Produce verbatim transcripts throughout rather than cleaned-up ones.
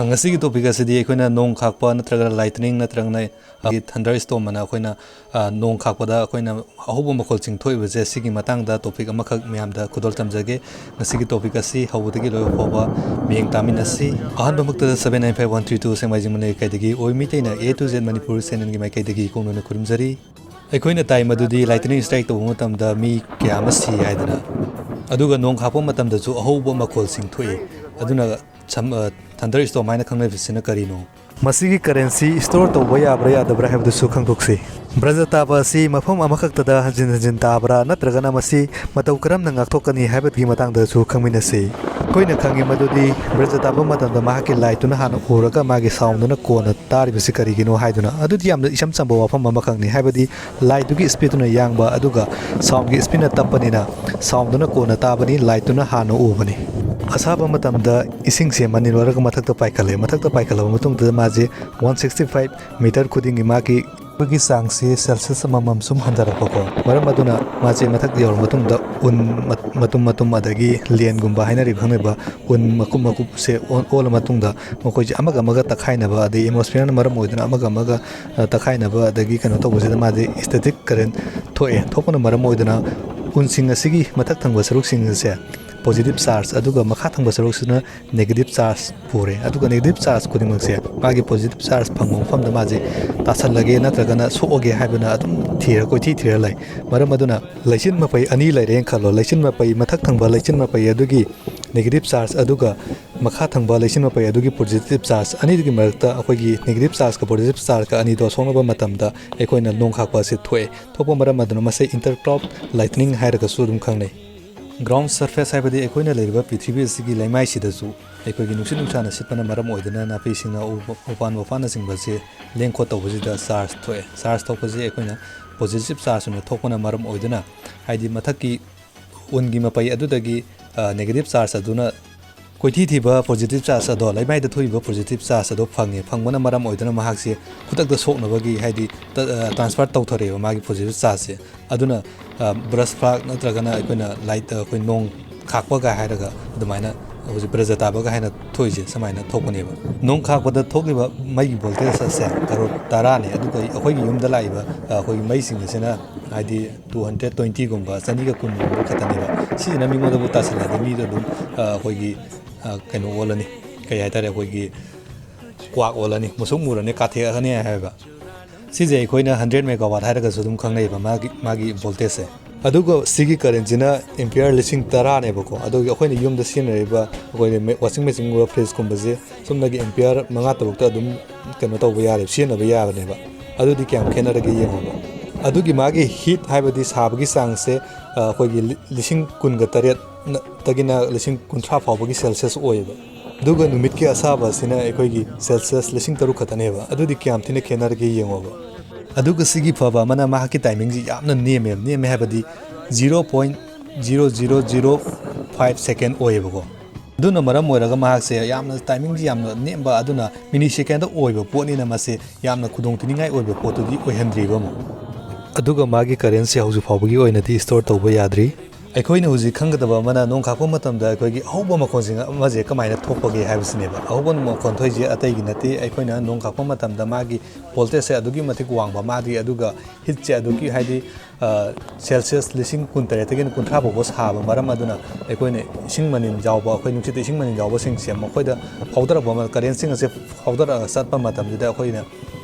ꯉꯁꯤꯒꯤ ꯇꯣꯄꯤꯛ ꯑꯁꯤꯗꯤ ꯑꯩꯈꯣꯏꯅ ꯅꯣꯡ ꯈꯥꯛꯄ ꯅꯠꯇ꯭ꯔꯒꯅ ꯂꯥꯏꯇꯅꯤꯡ ꯅꯠꯇ꯭ꯔꯒꯅ ꯊꯟꯗꯔ ꯏꯁꯇꯣꯝ ꯑꯅ ꯑꯩꯈꯣꯏꯅ, ꯑ, ꯅꯣꯡ ꯈꯥꯛꯄꯗ ꯑꯩꯈꯣꯏꯅ ꯑꯍꯧꯕ ꯃꯈꯣꯜꯁꯤꯡ ꯊꯣꯛꯏꯕꯁꯦ, ꯁꯤꯒꯤ ꯃꯇꯥꯡꯗ ꯇꯣꯄꯤꯛ ꯑꯃꯈꯛ ꯃꯌꯥꯝꯗ ꯈꯨꯗꯣꯜ ꯇꯝꯖꯒꯦ꯫ ꯉꯁꯤꯒꯤ ꯇꯣꯄꯤꯛ ꯑꯁꯤ ꯍꯧꯕꯗꯒꯤ ꯂꯣꯏꯕ ꯐꯥꯎꯕ ꯃꯤꯠꯌꯦꯡ ꯇꯥꯃꯤꯟꯅꯁꯤ꯫ ꯑꯍꯥꯟꯕꯃꯛꯇꯗ seven nine five one three two ꯁꯦꯡꯃꯥꯏꯖꯤꯡ Manipur ꯂꯩꯀꯥꯏꯗꯒꯤ ꯑꯣꯏ ꯃꯩꯇꯩꯅ A to Z ꯃꯅꯤꯄꯨꯔ ꯆꯦꯅꯦꯜꯒꯤ ꯃꯥꯏꯀꯩꯗꯒꯤ ꯀꯣꯡꯅꯅ ꯈꯨꯔꯨꯝꯖꯔꯤ꯫ ꯑꯩꯈꯣꯏꯅ ꯇꯥꯏ ꯃꯗꯨꯗꯤ ꯂꯥꯏꯇꯅꯤꯡ ꯏꯁꯇ꯭ꯔꯥꯏꯛ ꯇꯧꯕ ꯃꯇꯝꯗ ꯃꯤ ꯀꯌꯥ ꯑꯃ ꯁꯤ ꯍꯥꯏꯗꯅ, ꯑꯗꯨꯒ ꯅꯣꯡ ꯈꯥꯛꯄ ꯃꯇꯝꯗꯁꯨ ꯑꯍꯧꯕ ꯃꯈꯣꯜꯁꯤꯡ ꯊꯣꯛꯏ꯫ ꯑꯗꯨꯅ ꯁꯝ-, ꯑ, ꯊꯟꯗꯔ ꯏꯁꯇꯣꯝ ꯍꯥꯏꯅ ꯈꯪꯅꯔꯤꯕꯁꯤꯅ ꯀꯔꯤꯅꯣ? ꯃꯁꯤꯒꯤ ꯀꯔꯦꯟꯁꯤ ꯏꯁꯇꯣꯔ ꯇꯧꯕ ꯌꯥꯕ꯭ꯔꯥ ꯌꯥꯗꯕ꯭ꯔꯥ ꯍꯥꯏꯕꯗꯨꯁꯨ ꯈꯪꯗꯣꯛꯁꯤ꯫ ꯕ꯭ꯔꯖ ꯇꯥꯕ ꯑꯁꯤ ꯃꯐꯝ ꯑꯃꯈꯛꯇꯗ ꯍꯟꯖꯤꯟ ꯍꯟꯖꯤꯟ ꯇꯥꯕ꯭ꯔꯥ, ꯅꯠꯇ꯭ꯔꯒꯅ ꯃꯁꯤ ꯃꯇꯧ ꯀꯔꯝꯅ ꯉꯥꯛꯊꯣꯛꯀꯅꯤ ꯍꯥꯏꯕꯒꯤ ꯃꯇꯥꯡꯗꯁꯨ ꯈꯪꯃꯤꯟꯅꯁꯤ꯫ ꯑꯩꯈꯣꯏꯅ ꯈꯪꯉꯤ ꯃꯗꯨꯗꯤ ꯕ꯭ꯔꯖ ꯇꯥꯕ ꯃꯇꯝꯗ ꯃꯍꯥꯛꯀꯤ ꯂꯥꯏꯠꯇꯨꯅ ꯍꯥꯟꯅ ꯎꯔꯒ ꯃꯥꯒꯤ ꯁꯥꯎꯟꯗꯨꯅ ꯀꯣꯟꯅ ꯇꯥꯔꯤꯕꯁꯤ ꯀꯔꯤꯒꯤꯅꯣ ꯍꯥꯏꯗꯨꯅ꯫ ꯑꯗꯨꯗꯤ ꯌꯥꯝꯅ ꯏꯆꯝ ꯆꯝꯕ ꯋꯥꯐꯝ ꯑꯃꯈꯛꯅꯤ, ꯍꯥꯏꯕꯗꯤ ꯂꯥꯏꯠꯇꯨꯒꯤ ꯏꯁꯄꯤꯠꯇꯨꯅ ꯌꯥꯡꯕ, ꯑꯗꯨꯒ ꯁꯥꯎꯟꯒꯤ ꯏꯁꯄꯤꯠꯅ ꯇꯞꯄꯅꯤꯅ ꯁꯥꯎꯟꯗꯨꯅ ꯀꯣꯟꯅ ꯇꯥꯕꯅꯤ, ꯂꯥꯏꯠꯇꯨꯅ ꯍꯥꯟꯅ ꯎꯕꯅꯤ꯫ ꯑꯁꯥꯕ ꯃꯇꯝꯗ ꯏꯁꯤꯡꯁꯦ ꯃꯅꯤꯜ ꯑꯣꯏꯔꯒ ꯃꯊꯛꯇ ꯄꯥꯏꯈꯠꯂꯦ꯫ ꯃꯊꯛꯇ ꯄꯥꯏꯈꯠꯂꯕ ꯃꯇꯨꯡꯗ ꯃꯥꯁꯦ one sixty five meter ꯈꯨꯗꯤꯡꯒꯤ ꯃꯥꯒꯤ ꯑꯩꯈꯣꯏꯒꯤ ꯆꯥꯡꯁꯤ ꯁꯦꯜꯁꯤꯌꯁ ꯑꯃꯃꯝ ꯁꯨꯝ ꯍꯟꯊꯔꯛꯄꯀꯣ꯫ ꯃꯔꯝ ꯑꯗꯨꯅ ꯃꯥꯁꯦ ꯃꯊꯛ ꯌꯧꯔꯕ ꯃꯇꯨꯡꯗ ꯎꯟ ꯃ-, ꯃꯇꯨꯝ ꯃꯇꯨꯝ, ꯑꯗꯒꯤ ꯂꯦꯟꯒꯨꯝꯕ ꯍꯥꯏꯅꯔꯤꯕ, ꯈꯪꯅꯔꯤꯕ ꯎꯟ ꯃꯀꯨꯞ ꯃꯀꯨꯞꯁꯦ ꯑꯣꯟ-, ꯑꯣꯜꯂ ꯃꯇꯨꯡꯗ ꯃꯈꯣꯏꯁꯦ ꯑꯃꯒ ꯑꯃꯒ ꯇꯛꯈꯥꯏꯅꯕ, ꯑꯗꯩ ꯑꯦꯠꯃꯣꯁꯐꯤꯌꯔꯅ ꯃꯔꯝ ꯑꯣꯏꯗꯨꯅ ꯑꯃꯒ ꯑꯃꯒ, ꯑ, ꯇꯛꯈꯥꯏꯅꯕ, ꯑꯗꯒꯤ ꯀꯩꯅꯣ ꯇꯧꯕꯁꯤꯗ ꯃꯥꯁꯦ ꯏꯁꯇꯦꯇꯤꯛ ꯀꯔꯦꯟ ꯊꯣꯛꯑꯦ꯫ ꯊꯣꯛꯄꯅ ꯃꯔꯝ ꯑꯣꯏꯗꯨꯅ ꯎꯟꯁꯤꯡ ꯑꯁꯤꯒꯤ ꯃꯊꯛ ꯊꯪꯕ ꯁꯔꯨꯛꯁꯤꯡ ꯑꯁꯦ ꯄꯣꯖꯤꯇꯤꯞ ꯆꯥꯔꯖ, ꯑꯗꯨꯒ ꯃꯈꯥ ꯊꯪꯕ ꯁꯔꯨꯛꯁꯤꯅ ꯅꯦꯒꯦꯇꯤꯞ ꯆꯥꯔꯖ ꯄꯨꯔꯦ꯫ ꯑꯗꯨꯒ ꯅꯦꯒꯦꯇꯤꯞ ꯆꯥꯔꯖ ꯈꯨꯗꯤꯡꯃꯛꯁꯦ ꯃꯥꯒꯤ ꯄꯣꯖꯤꯇꯤꯞ ꯆꯥꯔꯖ ꯐꯪꯕ ꯃꯐꯝꯗ ꯃꯥꯁꯦ ꯇꯥꯁꯜꯂꯒꯦ ꯅꯠꯇ꯭ꯔꯒꯅ ꯁꯣꯛꯑꯒꯦ ꯍꯥꯏꯕꯅ ꯑꯗꯨꯝ ꯊꯤꯔ, ꯀꯣꯏꯊꯤ ꯊꯤꯔ ꯂꯩ꯫ ꯃꯔꯝ ꯑꯗꯨꯅ ꯂꯩꯆꯤꯟ ꯃꯄꯩ ꯑꯅꯤ ꯂꯩꯔꯦꯅ ꯈꯜꯂꯣ꯫ ꯂꯩꯆꯤꯟ ꯃꯄꯩ ꯃꯊꯛ ꯊꯪꯕ ꯂꯩꯆꯤꯟ ꯃꯄꯩ ꯑꯗꯨꯒꯤ ꯅꯦꯒꯦꯇꯤꯞ ꯆꯥꯔꯖ, ꯑꯗꯨꯒ ꯃꯈꯥ ꯊꯪꯕ ꯂꯩꯆꯤꯟ ꯃꯄꯩ ꯑꯗꯨꯒꯤ ꯄꯣꯖꯤꯇꯤꯞ ꯆꯥꯔꯖ, ꯑꯅꯤꯗꯨꯒꯤ ꯃꯔꯛꯇ ꯑꯩꯈꯣꯏꯒꯤ ꯅꯦꯒꯦꯇꯤꯞ ꯆꯥꯔꯖꯀ ꯄꯣꯖꯤꯇꯤꯞ ꯆꯥꯔꯖꯀ ꯑꯅꯤꯗꯣ ꯁꯣꯛꯅꯕ ꯃꯇꯝꯗ ꯑꯩꯈꯣꯏꯅ ꯅꯣꯡ ꯈꯥꯛꯄ ꯑꯁꯤ ꯊꯣꯛꯑꯦ꯫ ꯊꯣꯛꯄ ꯃꯔꯝ ꯑꯗꯨꯅ ꯃꯁꯤ ꯏꯟꯇꯔ ꯀ꯭ꯂꯥꯎꯗ ꯂꯥꯏꯇꯅꯤꯡ ꯍꯥꯏꯔꯒꯁꯨ ꯑꯗꯨꯝ ꯈꯪꯅꯩ꯫ ꯒ꯭ꯔꯥꯎꯟ ꯁꯔꯐꯦꯁ ꯍꯥꯏꯕꯗꯤ ꯑꯩꯈꯣꯏꯅ ꯂꯩꯔꯤꯕ ꯄ꯭ꯔꯤꯊꯤꯕꯤ ꯑꯁꯤꯒꯤ ꯂꯩꯃꯥꯏꯁꯤꯗꯁꯨ ꯑꯩꯈꯣꯏꯒꯤ ꯅꯨꯡꯁꯤꯠ ꯅꯨꯡꯁꯥꯅ ꯁꯤꯠꯄꯅ ꯃꯔꯝ ꯑꯣꯏꯗꯨꯅ ꯅꯥꯄꯤꯁꯤꯡꯅ ꯎ-, ꯎꯄꯥꯟ ꯋꯥꯄꯥꯟꯅꯆꯤꯡꯕꯁꯤ ꯂꯦꯡ ꯈꯣꯠ ꯇꯧꯕꯁꯤꯗ ꯆꯥꯔꯖ ꯊꯣꯛꯑꯦ꯫ ꯆꯥꯔꯖ ꯊꯣꯛꯄꯁꯤ ꯑꯩꯈꯣꯏꯅ ꯄꯣꯖꯤꯇꯤꯞ ꯆꯥꯔꯖ ꯑꯣꯏꯅ ꯊꯣꯛꯄꯅ ꯃꯔꯝ ꯑꯣꯏꯗꯨꯅ, ꯍꯥꯏꯗꯤ ꯃꯊꯛꯀꯤ ꯎꯟꯒꯤ ꯃꯄꯩ ꯑꯗꯨꯗꯒꯤ, ꯑ, ꯅꯦꯒꯦꯇꯤꯞ ꯆꯥꯔꯖ ꯑꯗꯨꯅ ꯀꯣꯏꯊꯤ ꯊꯤꯕ ꯄꯣꯖꯤꯇꯤꯞ ꯆꯥꯔꯖ ꯑꯗꯣ, ꯂꯩꯃꯥꯏꯗ ꯊꯣꯛꯏꯕ ꯄꯣꯖꯤꯇꯤꯞ ꯆꯥꯔꯖ ꯑꯗꯣ ꯐꯪꯉꯦ꯫ ꯐꯪꯕꯅ ꯃꯔꯝ ꯑꯣꯏꯗꯨꯅ ꯃꯍꯥꯛꯁꯦ ꯈꯨꯗꯛꯇ ꯁꯣꯛꯅꯕꯒꯤ, ꯍꯥꯏꯗꯤ, ꯇ-, ꯑ, ꯇ꯭ꯔꯥꯟꯁꯐꯔ ꯇꯧꯊꯔꯛꯑꯦꯕ ꯃꯥꯒꯤ ꯄꯣꯖꯤꯇꯤꯞ ꯆꯥꯔꯖꯁꯦ꯫ ꯑꯗꯨꯅ, ꯑ, ꯕ꯭ꯔꯁ ꯐ꯭ꯂꯥꯛ ꯅꯠꯇ꯭ꯔꯒꯅ ꯑꯩꯈꯣꯏꯅ ꯂꯥꯏꯠ, ꯑ, ꯑꯩꯈꯣꯏ ꯅꯣꯡ ꯈꯥꯛꯄꯒ ꯍꯥꯏꯔꯒ ꯑꯗꯨꯃꯥꯏꯅ ꯍꯧꯖꯤꯛ ꯕ꯭ꯔꯖ ꯇꯥꯕꯒ ꯍꯥꯏꯅ ꯊꯣꯛꯏꯁꯦ ꯁꯨꯃꯥꯏꯅ ꯊꯣꯛꯄꯅꯦꯕ꯫ ꯅꯣꯡ ꯈꯥꯛꯄꯗ ꯊꯣꯛꯂꯤꯕ ꯃꯩꯒꯤ ꯚꯣꯜꯇꯦꯖ ꯑꯁꯦ ꯀꯔꯣꯔ ꯇꯔꯥꯅꯦ꯫ ꯑꯗꯨꯒ ꯑꯩꯈꯣꯏꯒꯤ ꯌꯨꯝꯗ ꯂꯥꯛꯏꯕ ꯑꯩꯈꯣꯏꯒꯤ ꯃꯩꯁꯤꯡ ꯑꯁꯤꯅ ꯍꯥꯏꯗꯤ ꯇꯨ ꯍꯟꯗ꯭ꯔꯦꯠ ꯇ꯭ꯋꯦꯟꯇꯤꯒꯨꯝꯕ, ꯆꯅꯤꯒ ꯀꯨꯟꯒꯨꯝꯕ ꯈꯛꯇꯅꯦꯕ꯫ ꯁꯤꯁꯤꯅ ꯃꯤꯉꯣꯟꯗꯕꯨ ꯇꯥꯁꯤꯜꯂꯗꯤ ꯃꯤꯗꯣ ꯑꯗꯨꯝ ꯑꯩꯈꯣꯏꯒꯤ ꯀꯩꯅꯣ ꯑꯣꯜꯂꯅꯤ, ꯀꯩ ꯍꯥꯏꯇꯥꯔꯦ, ꯑꯩꯈꯣꯏꯒꯤ ꯀ꯭ꯋꯥꯛ ꯑꯣꯜꯂꯅꯤ, ꯃꯨꯁꯨꯛ ꯃꯨꯔꯅꯤ, ꯀꯥꯊꯦꯛꯑꯅꯤ ꯍꯥꯏꯕ꯫ ꯁꯤꯁꯦ ꯑꯩꯈꯣꯏꯅ ꯍꯟꯗ꯭ꯔꯦꯠ ꯃꯦꯒꯥꯋꯥꯠ ꯍꯥꯏꯔꯒꯁꯨ ꯑꯗꯨꯝ ꯈꯪꯅꯩꯕ ꯃꯥꯒꯤ ꯃꯥꯒꯤ ꯚꯣꯜꯇꯦꯖꯁꯦ꯫ ꯑꯗꯨꯒ ꯁꯤꯒꯤ ꯀꯔꯦꯟꯁꯤꯅ ꯑꯦꯝꯄꯤꯌꯔ ꯂꯤꯁꯤꯡ ꯇꯔꯥꯅꯦꯕꯀꯣ꯫ ꯑꯗꯨꯒ ꯑꯩꯈꯣꯏꯅ ꯌꯨꯝꯗ ꯁꯤꯖꯤꯟꯅꯔꯤꯕ ꯑꯩꯈꯣꯏꯅ ꯃꯦ- ꯋꯥꯁꯤꯡ ꯃꯦꯆꯤꯟꯒꯨꯝꯕ, ꯐ꯭ꯔꯤꯖꯀꯨꯝꯕꯁꯦ ꯁꯨꯝꯅꯒꯤ ꯑꯦꯝꯄꯤꯌꯔ ꯃꯉꯥ ꯇꯔꯨꯛꯇ ꯑꯗꯨꯝ ꯀꯩꯅꯣ ꯇꯧꯕ ꯌꯥꯔꯦ, ꯁꯤꯖꯤꯟꯅꯕ ꯌꯥꯕꯅꯦꯕ꯫ ꯑꯗꯨꯗꯤ ꯀꯌꯥꯝ ꯈꯦꯠꯅꯔꯒꯦ ꯌꯦꯡꯉꯣꯕ꯫ ꯑꯗꯨꯒꯤ ꯃꯥꯒꯤ ꯍꯤꯠ ꯍꯥꯏꯕꯗꯤ ꯁꯥꯕꯒꯤ ꯆꯥꯡꯁꯦ ꯑꯩꯈꯣꯏꯒꯤ ꯂꯤꯁꯤꯡ ꯀꯨꯟꯒ ꯇꯔꯦꯠꯇꯒꯤꯅ ꯂꯤꯁꯤꯡ ꯀꯨꯟꯊ꯭ꯔꯥ ꯐꯥꯎꯕꯒꯤ ꯁꯦꯜꯁꯤꯌꯁ ꯑꯣꯏꯌꯦꯕ꯫ ꯑꯗꯨꯒ ꯅꯨꯃꯤꯠꯀꯤ ꯑꯁꯥꯕ ꯑꯁꯤꯅ ꯑꯩꯈꯣꯏꯒꯤ ꯁꯦꯜꯁꯤꯌꯁ ꯂꯤꯁꯤꯡ ꯇꯔꯨꯛ ꯈꯛꯇꯅꯦꯕ꯫ ꯑꯗꯨꯗꯤ ꯀꯌꯥꯝ ꯊꯤꯅ ꯈꯦꯠꯅꯔꯒꯦ ꯌꯦꯡꯉꯣꯕ꯫ ꯑꯗꯨꯒ ꯁꯤꯒꯤ ꯐꯕ ꯑꯃꯅ ꯃꯍꯥꯛꯀꯤ ꯇꯥꯏꯃꯤꯡꯁꯤ ꯌꯥꯝꯅ ꯅꯦꯝꯃꯦ꯫ ꯅꯦꯝꯃꯦ ꯍꯥꯏꯕꯗꯤ zero point zero zero zero five second ꯑꯣꯏꯌꯦꯕꯀꯣ꯫ ꯑꯗꯨꯅ ꯃꯔꯝ ꯑꯣꯏꯔꯒ ꯃꯍꯥꯛꯁꯦ ꯌꯥꯝꯅ ꯇꯥꯏꯃꯤꯡꯁꯤ ꯌꯥꯝꯅ ꯅꯦꯝꯕ, ꯑꯗꯨꯅ ꯃꯤꯅꯤ ꯁꯦꯀꯦꯟꯗ ꯑꯣꯏꯕ ꯄꯣꯠꯅꯤꯅ ꯃꯁꯤ ꯌꯥꯝꯅ ꯈꯨꯗꯣꯡꯊꯤꯅꯤꯡꯉꯥꯏ ꯑꯣꯏꯕ ꯄꯣꯠꯇꯨꯗꯤ ꯑꯣꯏꯍꯟꯗ꯭ꯔꯤꯕ ꯑꯃꯨꯛ꯫ ꯑꯗꯨꯒ ꯃꯥꯒꯤ ꯀꯔꯦꯟꯁꯤ ꯍꯧꯖꯤꯛ ꯐꯥꯎꯕꯒꯤ ꯑꯣꯏꯅꯗꯤ ꯁ꯭ꯇꯣꯔ ꯇꯧꯕ ꯌꯥꯗ꯭ꯔꯤ꯫ ꯑꯩꯈꯣꯏꯅ ꯍꯧꯖꯤꯛ ꯈꯪꯒꯗꯕ ꯑꯃꯅ, ꯅꯣꯡ ꯈꯥꯛꯄ ꯃꯇꯝꯗ ꯑꯩꯈꯣꯏꯒꯤ ꯑꯍꯧꯕ ꯃꯈꯣꯟꯁꯤꯡ ꯑꯃꯁꯦ ꯀꯃꯥꯏꯅ ꯊꯣꯛꯄꯒꯦ ꯍꯥꯏꯕꯁꯤꯅꯦꯕ꯫ ꯑꯍꯧꯕ ꯃꯈꯣꯟ ꯊꯣꯛꯏꯁꯦ ꯑꯇꯩꯒꯤ ꯅꯠꯇꯦ, ꯑꯩꯈꯣꯏꯅ ꯅꯣꯡ ꯈꯥꯛꯄ ꯃꯇꯝꯗ ꯃꯥꯒꯤ ꯚꯣꯜꯇꯦꯖꯁꯦ ꯑꯗꯨꯛꯀꯤ ꯃꯇꯤꯛ ꯋꯥꯡꯕ, ꯃꯥꯒꯤ ꯑꯗꯨꯒ ꯍꯤꯠꯁꯦ ꯑꯗꯨꯛꯀꯤ ꯍꯥꯏꯗꯤ ꯁꯦꯜꯁꯤꯌꯁ ꯂꯤꯁꯤꯡ ꯀꯨꯟ ꯇꯔꯦꯠꯇꯒꯤꯅ ꯀꯨꯟꯊ꯭ꯔꯥ ꯐꯥꯎꯕ ꯁꯥꯕ ꯃꯔꯝ ꯑꯗꯨꯅ ꯑꯩꯈꯣꯏꯅ ꯏꯁꯤꯡ ꯃꯅꯤꯟ ꯌꯥꯎꯕ, ꯑꯩꯈꯣꯏ ꯅꯨꯡꯁꯤꯠꯇ ꯏꯁꯤꯡ ꯃꯅꯤꯟ ꯌꯥꯎꯕꯁꯤꯡꯁꯦ ꯃꯈꯣꯏꯗ ꯐꯥꯎꯗꯔꯛꯄ ꯑꯃ, ꯀꯔꯦꯟꯁꯤꯡ ꯑꯁꯦ ꯐꯥꯎꯗꯔꯛꯑꯒ ꯆꯠꯄ ꯃꯇꯝꯁꯤꯗ ꯑꯩꯈꯣꯏꯅ